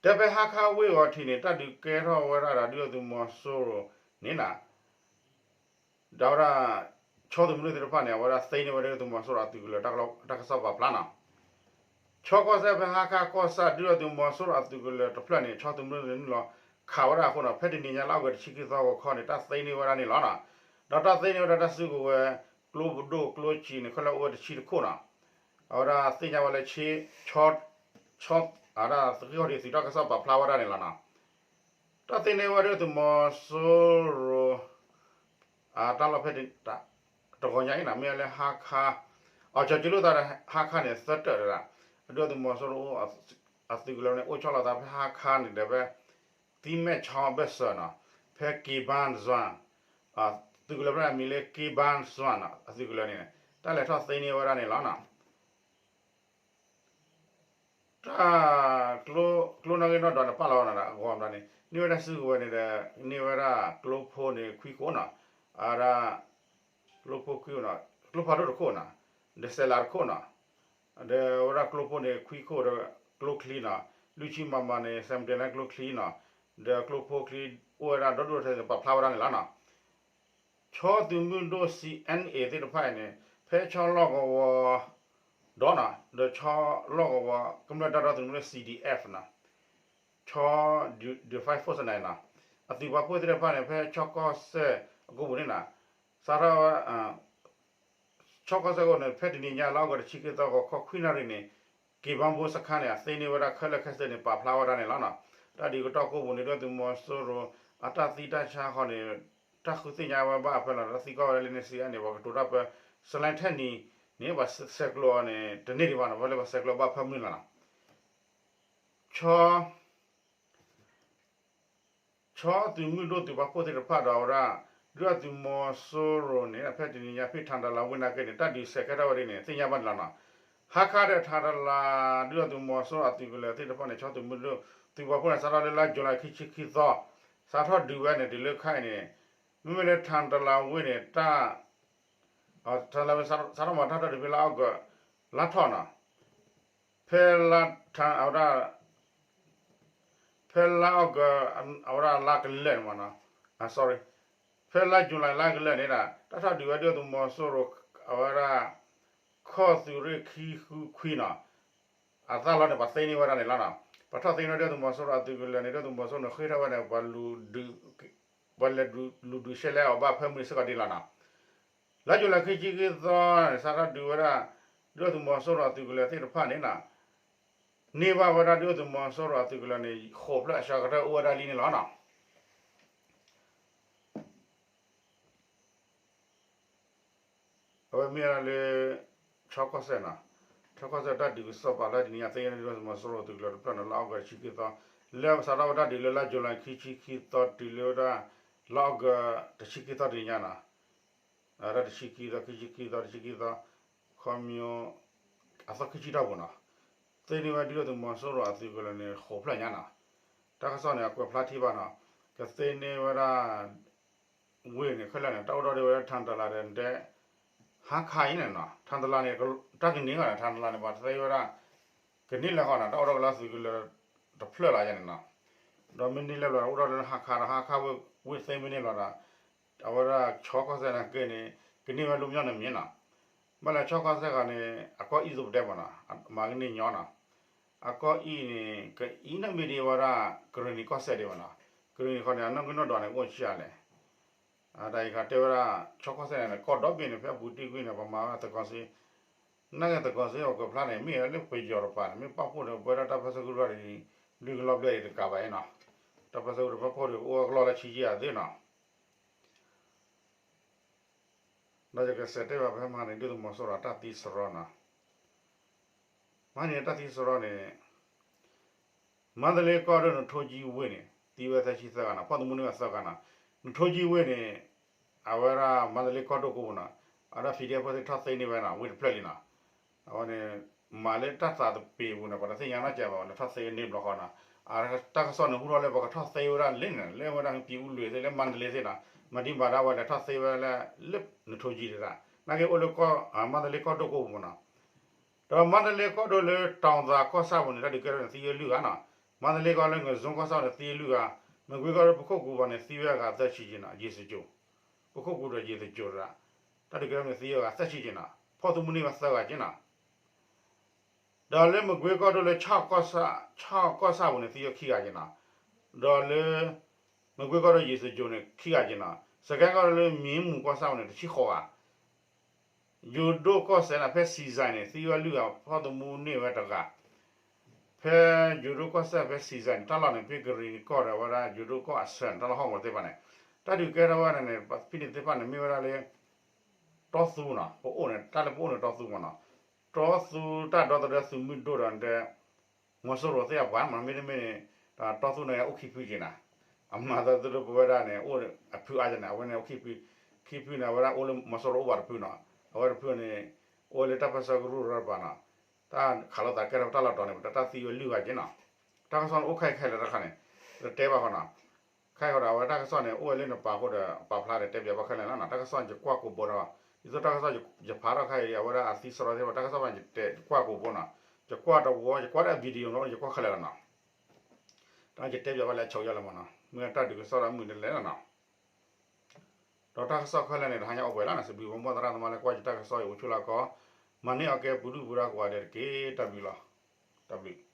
တဲဖဲဟါခါဝ့ၢ်ဂီၤထံးန့ၣ် တၢ်ဒုးကဲထီၣ်ဝဲဒၣ်ဒီးဒုၣ်ဒါသုးမီၤစိရိၤန့ၣ်နီၤ, ဒီးဝဲဒၣ် ဆီသုးမုၢ်ဒိၣ်သ့ၣ်တဖၣ်န့ၣ် အဝဲဒၣ်သ့န့ၢ်ဝဲဒၣ်ဒုၣ်ဒါသုးမီၤစိရိၤအသုးကလၢၤတၢ်ကစီၣ်ပာ်ဖျါနီၤ, ဆီကီၢ်စဲၣ်ဖဲဟါခါကီၢ်ဆၣ် ဒုၣ်ဒါသုးမီၤစိရိၤအသုးကလၢၤတဖျၢၣ်န့ၣ် ဆီသုးမုၢ်ဒိၣ်န့ၣ်နုာ်လီၤခးဝဲဒၣ်အဃိနီၤ, ဖဲတနံၤညါလါအီကူးတဆံခံသီဂီၤခီန့ၣ် တၢ်သ့န့ၢ်ဝဲဒၣ်န့ၣ်လီၤနီၤ, ဒီးတၢ်သ့န့ၢ်ဝဲဒၣ်တၢ်စုကဝဲၤ ကျိပဒိၣ်ကျိစံာ်န့ၣ် ခဲလၢာ်အိၣ်ဝဲတဆံတခိၣ်နီၤ, အဝဲဒၣ်သ့ၣ်ညါဝဲလၢ ဆီ ဆီ အဝဲဒၣ်သုးက့ၢ်ခီၣ်ထံးသုးတၢ်ကစီၣ်ပာ်ဖျါဝဲဒၣ်န့ၣ်လီၤနီၤ, တၢ်သ့န့ၢ်ဝဲဒၣ်သုးမီၤစိရိၤ အတၢ်လီၢ်ဖဲ တဂီၤညါအံၤနီၤ မ့ၢ်လၢဟါခါ အီၤကၠီၤကၠံလိာ်သးဒီးဟါခါန့ၣ် သၢတၢၢ်တဒၣ်, ဒုၣ်ဒါသုးမီၤစိရိၤ အသုးကလၢၤန့ၣ် အိၣ်ဆီလီၤသးဖဲဟါခါန့ၣ်ဒီးဖဲ သံမဲၣ်ဆီဘၢၣ်စၢၤနီၤ, ဖဲ က့ဘၣ်စွၣ် သုးကလၢၤဖဲန့ၣ် အမံၤလၢ က့ဘၣ်စွၣ်နီၤ အသုးကလၢၤန့ၣ် တၢ်လဲၤထီၣ်သ့န့ၢ်ဝဲဒၣ်န့ၣ်လီၤနီၤ. တၢ် ကျိနီၣ်ဂံၢ်နီၣ်ဒွးန့ၣ် ပာ်လီၤဝဲနီၤ အဂီၢ်မတၤန့ၣ် န့ၢ်ဝဲဒၣ်စုကဝဲၤန့ၣ်ဒီး န့ၢ်ဝဲဒၣ်ကျိဖိန့ၣ်ခွံခိၣ်နီၤ, အဝဲဒၣ် ကျိဖိခွံခိၣ်နီၤ, ကျိဖးဒိၣ်တခိၣ်နီၤ, ဒီးစဲးလးတခိၣ်နီၤ, ဒီးအဝဲဒၣ်ကျိဖိန့ၣ်ခွံခိၣ်ဒီး ကျိချံနီၤ, လွံၢ်ဆံမမန့ၣ် စဲးမတ့လၢကျိချံနီၤ, ဒီးကျိဖိချံ အိၣ်ဝဲဒၣ်ဒီဒူၣ်ထဲန့ၣ် ပာ်ဖျါဝဲဒၣ်န့ၣ်လီၤနီၤ. ဆီသုးမုၢ်ဒိၣ် စီအ့ၣ်အဲၣ် သ့ၣ်တဖၣ်အံၤန့ၣ် ဖဲဆီလီၢ်ကဝီၤ ဒီးနီၤ ဒီးဆီလီၢ်ကဝီၤ ကမျၢၢ်တၢ်ဒီသဒၢသုးမုၢ်ဒိၣ် စီဒီအ့ၣ်နီၤ, ဆီ Defense Force န့ၣ်နီၤ, အသုးပာ်ဖှိၣ်သ့ၣ်တဖၣ်န့ၣ် ဖဲဆီကီၢ်စဲၣ်အကိပူၤန့ၣ်နီၤ, စးထီၣ် ဆီကီၢ်စဲၣ်အကိန့ၣ် ဖဲတနံၤညါလါအီကူးတဆံခံသီဂီၤခီခွံနၣ်ရံၣ်န့ၣ် က့ဘၣ်ဘိစခါန့ၣ် အသ့န့ၢ်ဝဲဒၣ်ခဲလၢာ်ခဲဆ့န့ၣ် ပာ်ဖျါဝဲဒၣ်န့ၣ်လီၤနီၤ. တၢ်ဒုးကတီၢ်ကိပူၤန့ၣ် ဒုၣ်ဒါသုးမီၤစိရိၤ အတၢ်သံတၢ်ဆါဃီန့ၣ် တၢ်ဃုသ့ၣ်ညါဝဲဘၣ်အဖဲလီၤ တၢ်သံကွၢ်ဝဲဒၣ်လၢန့ၣ်စံးအါန့ၣ် ပှၤကတိၤတၢ်ပၢ စလဲထဲနံၤန့ၣ် ပှၤဆဲးကျိးအီၤန့ၣ် တန့ၢ်ဒံးဘၣ်နီၤ ဝဲလၢပှၤဆဲးကျိးဘၣ်ဖၢမုၢ်လီၤနီၤ. ဆီ ဆီသုးမုၢ်ဒိၣ်သုးပာ်ဖှိၣ်သ့ၣ်တဖၣ်ဒီးအဝဲဒၣ် ဒုၣ်ဒါသုးမီၤစိရိၤန့ၣ် ဖဲတနံၤညါဖဲထၣ်တလးဝ့ၢ်နာ်က့န့ၣ် တၢ်ဒုးစဲးကဲထီၣ်ဝဲဒ်န့ၣ် သ့ၣ်ညါဘၣ်န့ၣ်လီၤနီၤ. ဟါခါဒီးထၣ်တလး ဒုၣ်ဒါသုးမီၤစိရိၤအသုးကလၢၤသ့ၣ်တဖၣ်န့ၣ် ဆီသုးမုၢ်ဒိၣ်သုးပာ်ဖှိၣ်န့ၣ် စးထီၣ်လၢလါယူၤလံ ခံဆံခံသီ စးထီၣ်ဒုးဝဲန့ၣ် တုၤလၢခဲအံၤန့ၣ် မ့မ့ၢ်လၢထၣ်တလးဝ့ၢ်န့ၣ် တၢ် ထၣ်တလးဝ့ၢ် စးထီၣ်မၤတၢ်ထီၣ်တုၤဖဲလါအီကူး လါထီၣ်နီၤ ဖဲလါထၣ် အဝဲဒၣ် ဖဲလါအီကူး အဝဲဒၣ်လါကလၢာ်န့ၣ်မးနီၤ sorry ဖဲလါယူၤလံလါကလၢာ်န့ၣ်ဒီး တၢ်ထီၣ်ဒုးဝဲဒၣ်ဒုၣ်ဒါသုးမီၤစိရိၤ အဝဲဒၣ် ခီၣ်သုးရ့ၣ်ခံဃုခွံနီၤ အသၣ်လီၤန့ၣ် ပှၤသ့န့ၢ်ဝဲဒၣ်န့ၣ်လီၤနီၤ. ပှၤထီၣ်သ့န့ၢ်ဒုၣ်ဒါသုးမီၤစိရိၤအသုးကလၢၤန့ၣ် ဒုၣ်ဒါသုးမီၤစိရိၤန့ၣ် ဃ့ထီၣ်ဝဲန့ၣ် ပှၤလဲၤဒုး ပှၤလဲၤဒုးလူၤဒုးရှဲလဲအီၤဘၣ်ဖၢမုၢ်စ့ၢ်ကီးဒ်လီၤနီၤ. လါယူၤလံခံဆံခံသီန့ၣ် စးထီၣ်ဒုးဝဲဒၣ် ဒုၣ်ဒါသုးမီၤစိရိၤအသုးကလၢၤသ့ၣ်တဖၣ်န့ၣ်နီၤ န့ၢ်ဘၣ်ဝဲဒၣ်ဒုၣ်ဒါသုးမီၤစိရိၤအသုးကလၢၤန့ၣ် ဃိးဖျၢၣ်အစှၤကတၢၢ်အိၣ်ဝဲဒၣ်လံန့ၣ်လီၤနီၤ. အဝဲမ့ၢ်ဝဲဒၣ်လၢ ဆီကီၢ်စဲၣ်နီၤ, ဆီကီၢ်စဲၣ်တၢ်ဒုးကစီၣ်ပာ်ဖျါတနံၤညါသ့ၣ်ညါဒုၣ်ဒါသုးမီၤစိရိၤအသုးကလၢၤတဖျၢၣ်န့ၣ် လါအီကူးတဆံခံသီ လၢစးထီၣ်ဝဲဒၣ်ဒုးလၢလါယူၤလံခံဆံခံသီတုၤလၢဝဲဒၣ် လါအီကူးတဆံခံသီတနံၤညါနီၤ အဝဲဒၣ်တဆံခံသီ ခံဆံခံသီ တဆံခံသီ ခီမညီ အသီခံဆံတီၢ်ပူၤနီၤ, သ့န့ၢ်ဝဲဒၣ်ဒုၣ်ဒါသုးမီၤစိရိၤအသုးကလၢၤန့ၣ် ဃိးဖျၢၣ်ညါနီၤ, တၢ်ကစီၣ်န့ၣ် အကွဲးဖျါထံဘၣ်နီၤ, ကသ့န့ၢ်ဝဲဒၣ် ဝ့ၢ်န့ၣ် ခဲလၢာ်န့ၣ် တၢ်အိၣ်ဒီးဝဲဒၣ်ထၣ်တလးဒီးတဲ ဟါခါအံၤန့ၣ်နီၤ, ထၣ်တလးန့ၣ် တၢ်ကန့ၢ်ဃီနီၤ, ထၣ်တလးန့ၣ် ပှၤသ့ဝဲဒၣ် ကန့ၢ်လၢဃီနီၤ, တၢ်အိၣ်ဒီးကလၢသုးကလၢၤတဖျၢၣ်လီၤယါန့ၣ်နီၤ, ဒီးမ့ၢ်န့ၢ်လၢဘျီအိၣ်ဒီးလၢဟါခါဒီး ဟါခါဝ့ၢ်သ့မ့ၢ်န့ၢ်လီၤဒီး အဝဲဒၣ်ဆီကီၢ်စဲၣ်န့ၣ်က့န့ၣ် ကန့ၢ်ဝဲလၢပညီန့ၣ်မ့ၢ်နီၤ, ဘၣ်လဲၣ်ဆီကီၢ်စဲၣ်ဂၤန့ၣ် အကီၢ်အံၣ်သိးပတဲမးနီၤ, မၤကန့ၢ်ညီနီၤ, အကီၢ်အံၣ်န့ၣ် ကအံၣ်နီၣ်မ့ၢ်ဒံးဝဲဒၣ် ကရ့ၣ်နံၤကီၢ်စဲၣ်ဒံးဘၣ်နီၤ, ကရ့ၣ်နံၤဃီန့ၣ် အနီၣ်ဂံၢ်နီၣ်ဒွးန့ၣ် အိၣ်ဆံးအါလဲၣ် တၢ်အံၤခါတဲဝဲဒၣ် ဆီကီၢ်စဲၣ်န့ၣ် ကီၢ်ဒီဘ့ၣ်န့ၣ် ဖဲအပူၤတ့ၢ်ကွံာ်န့ၣ် ပမၤဝဲသကိးစ့, နာ်က့သကိးစ့အကဖျါန့ၣ် မ့ၢ်ဝဲလၢပယီၤတပၤန့ၣ် မ့ၢ်ပာ်ဖှိၣ်ဒီးပဝဲဒၣ်တၢ်ပၢဆှၢကရူၢ်န့ၣ် လုၢ်ကလီၢ်ဘျဲၣ်အံၤတကးဘၣ်အံၤနီၤ, တၢ်ပၢဆှၢကရူၢ်တပာ်ဖှိၣ်ဒီး အိၣ်ဝဲကလီၢ်လၢဆံးယံာ်အသ့နီၤ. ဒီးယကစးတဲဘၣ်ဖဲမဟါန့ၣ် ဒုၣ်ဒါသုးမီၤစိရိၤတၢ်သံစရီနီၤ. မဟါန့ၣ်တၢ်သံစရီန့ၣ် မါတလ့ကီၢ်ဒိၣ် နထိကၠံဝ့ၢ်န့ၣ် သံဝဲသၢဆံသၢဂၤနီၤ, ဖီၣ်သမူန့ၢ်ဝဲသၢဂၤနီၤ. နထိကၠံဝ့ၢ်န့ၣ် အဝဲဒၣ်မါတလ့ကီၢ်ဒိၣ်ကိးပူၤနီၤ, အဝဲဒၣ် ဖံဒ့ၣ်ဖၢၣ်သ့ၣ်ထီၣ်သ့န့ၢ်ဝဲနီၤ ဝ့ၢ်တဖျၢၣ်လံနီၤ. အဝဲန့ၣ် မၤလၢတၢ်သးတပ့ၤပူၤန့ၣ် ပှၤတသ့ၣ်ညါနီတစဲးဘၣ် အဝဲန့ၣ်ထီၣ်သ့န့ၢ်ဘျီဃီနီၤ. တၢ်ကစီၣ်န့ၣ်ဟူထီၣ်လၢပှၤကထီၣ်သ့ဝဲဒၣ်လၢန့ၣ် လၢအဝဲဒၣ် ပံၤအူလွံၢ်သ့ၣ် လၢမါတလ့သ့ၣ်နီၤ, မၤဒံးဘၣ်ဒၣ်ဝဲလဲၤထီၣ်သ့ဝဲလၢ လၢနထိကၠံတဒၣ်, နာ်က့အိၣ်လၢ မါတလ့ကီၢ်ဒိၣ်ကိးပူၤနီၤ. ဒီးမါတလ့ကီၢ်ဒိၣ်လၢ တောင်သာ ကီၢ်ဆၣ်ပူၤန့ၣ် တၢ်ဒုးကဲထီၣ်န့ၣ် သံဝဲလွံၢ်ဂၤနီၤ. မါတလ့ကီၢ်လၢ ငါးစုံ ကီၢ်ဆၣ်ပူၤန့ၣ် သံဝဲလွံၢ်ဂၤ, မကွ့ကီၢ်ဒိၣ် ပခိၣ်ကူၤပူၤန့ၣ် သံဝဲအဂၤသၢဆံက့နီၤ, ယ့ၣ်စကြိၤ, ပခိၣ်ကူၤဒီးယ့ၣ်စကြိၤတဒၣ်, တၢ်ဒုးကဲထီၣ်န့ၣ် သံဝဲအဂၤသၢဆံက့နီၤ, ဖီၣ်သမူန့ၢ်ဝဲသၢဂၤက့နီၤ. ဒီးလၢမကွ့ကီၢ်ဒိၣ်လၢ ကီၢ်ဆၣ်ပူၤန့ၣ် သံဝဲခံဂၤက့နီၤ. ဒီးလၢ မကွ့ကီၢ်ဒိၣ် ယ့ၣ်စကြိၤန့ၣ် ခံဂၤက့နီၤ. စကဲကီၢ်ဒိၣ်လၢ မ့ၣ်မူၤ ကီၢ်ဆၣ်ပူၤန့ၣ် တဆံဃိးဂၤ ယိၤဒိၣ်ကီၢ်စဲၣ်န့ၣ် ဖဲစံၤစဲၣ်န့ၣ် သံဝဲလွံၢ်ဂၤ ဖီၣ်သမူန့ၢ်ဝဲတဂၤ. ဖဲယိၤဒိၣ်ကီၢ်စဲၣ်ဖဲစံၤစဲၣ်န့ၣ် တၢ်လီၢ်န့ၣ် ဖဲကရံၣ်နံၤကီၢ်ဒီးဝဲဒၣ် ယိၤဒိၣ်ကီၢ်အဆၢန့ၣ် တၢ်လီၢ်ဟီၣ်ကဝီၤသ့ၣ်တဖၣ်န့ၣ် တၢ်ဒုးကဲထီၣ်ဝဲန့ၣ်န့ၣ် ဖဲန့ၣ်သ့ၣ်တဖၣ်န့ၣ် မ့ၢ်ဝဲဒၣ်လၢ တီသူနီၤ, ပအိၣ်န့ၣ် တၢ်လၢပအိၣ်န့ၣ်တီသူမ့ၢ်နီၤ. တီသူတၢ်ဒီသဒၢသုးမုၢ်ဒိၣ်ဒီးတဲ မီၤစိရိၤသ့ၣ်အပှၤမ့ၢ်နီၤ, မ့တမ့ၢ်န့ၣ် တီသူန့ၣ်အိၣ်ခံဖုက့ၤနၤ. အမၤသးဒ်သိးပဝဲဒၣ်န့ၣ် အိၣ်အဖုအါန့ၣ် အဝဲန့ၣ်အိၣ်ခံဖု, ခံဖုန့ၣ် အဝဲဒၣ်အိၣ်လၢမီၤစိရိၤအိၣ်ဘၣ်တဖုနီၤ. အဝဲတဖုန့ၣ် အိၣ်ဝဲလၢတၢ်ပၢဆှၢကရူၢ်တပၤနီၤ. တၢ်ခးလိာ်သးကဲထီၣ်တၢ်လီၢ်တီၤန့ၣ် ပတၢ်သံဝဲလွံၢ်ဂၤက့နီၤ. တၢ်ကစီၣ်န့ၣ်အိၣ်ခဲအံၤခဲလၢာ်တခါန့ၣ် ပတတဲဘၣ်ဃီနီၤ. ခဲအံၤဃီဒီး အဝဲတၢ်ကစီၣ်န့ၣ် အိၣ်ဝဲလၢနပာ်ဃိဒီး ပာ်ဖျါဒီးတဲပၠးဘၣ်ခဲလၢာ်လီၤနီၤ. တၢ်ကစီၣ်ယကွၢ်ကိးဘိဒီး ဒ်သိးတၢ်ကစီၣ်ယဖးထီၣ်ခါအံၤ အဝဲဒၣ်အသံစရီသ့ၣ်တဖၣ် တၢ်ကစီၣ်ဘၣ်ယတဲ ယကွၢ်ကိးဘိနီၤ. ယကွၢ်တဝီ ယကွၢ်ဒီး video နီၤ ယကွၢ်ခဲလၢာ်လီၤနီၤ. တၢ်ယတဲပၠးဘၣ်လၢအဆိးယါလီၤမ့ၢ်နီၤ, မ့ၢ်တၢ်ဒုးကစီၣ်ဒီးမုာ်ဒ်လဲၣ်လီၤနီၤ. ဒီးတၢ်ကစီၣ်ခဲလၢာ်န့ၣ် တဟါညါအိၣ်ပှဲၤလီၤနီၤ. စံးဘျုးဘၣ်မိၢ်သရၣ်သမါလၢကွၢ်ယတၢ်ကစီၣ်အံၤအိၣ်ဆူၣ်လၢကီး, မၤန့ၢ်အီၤကဲပူၤဒုၣ်ပူၤဒါကိးဂၤဒဲးတက့ၢ်. တၢ်ဘျုးလီၤ. တၢ်ဘျုး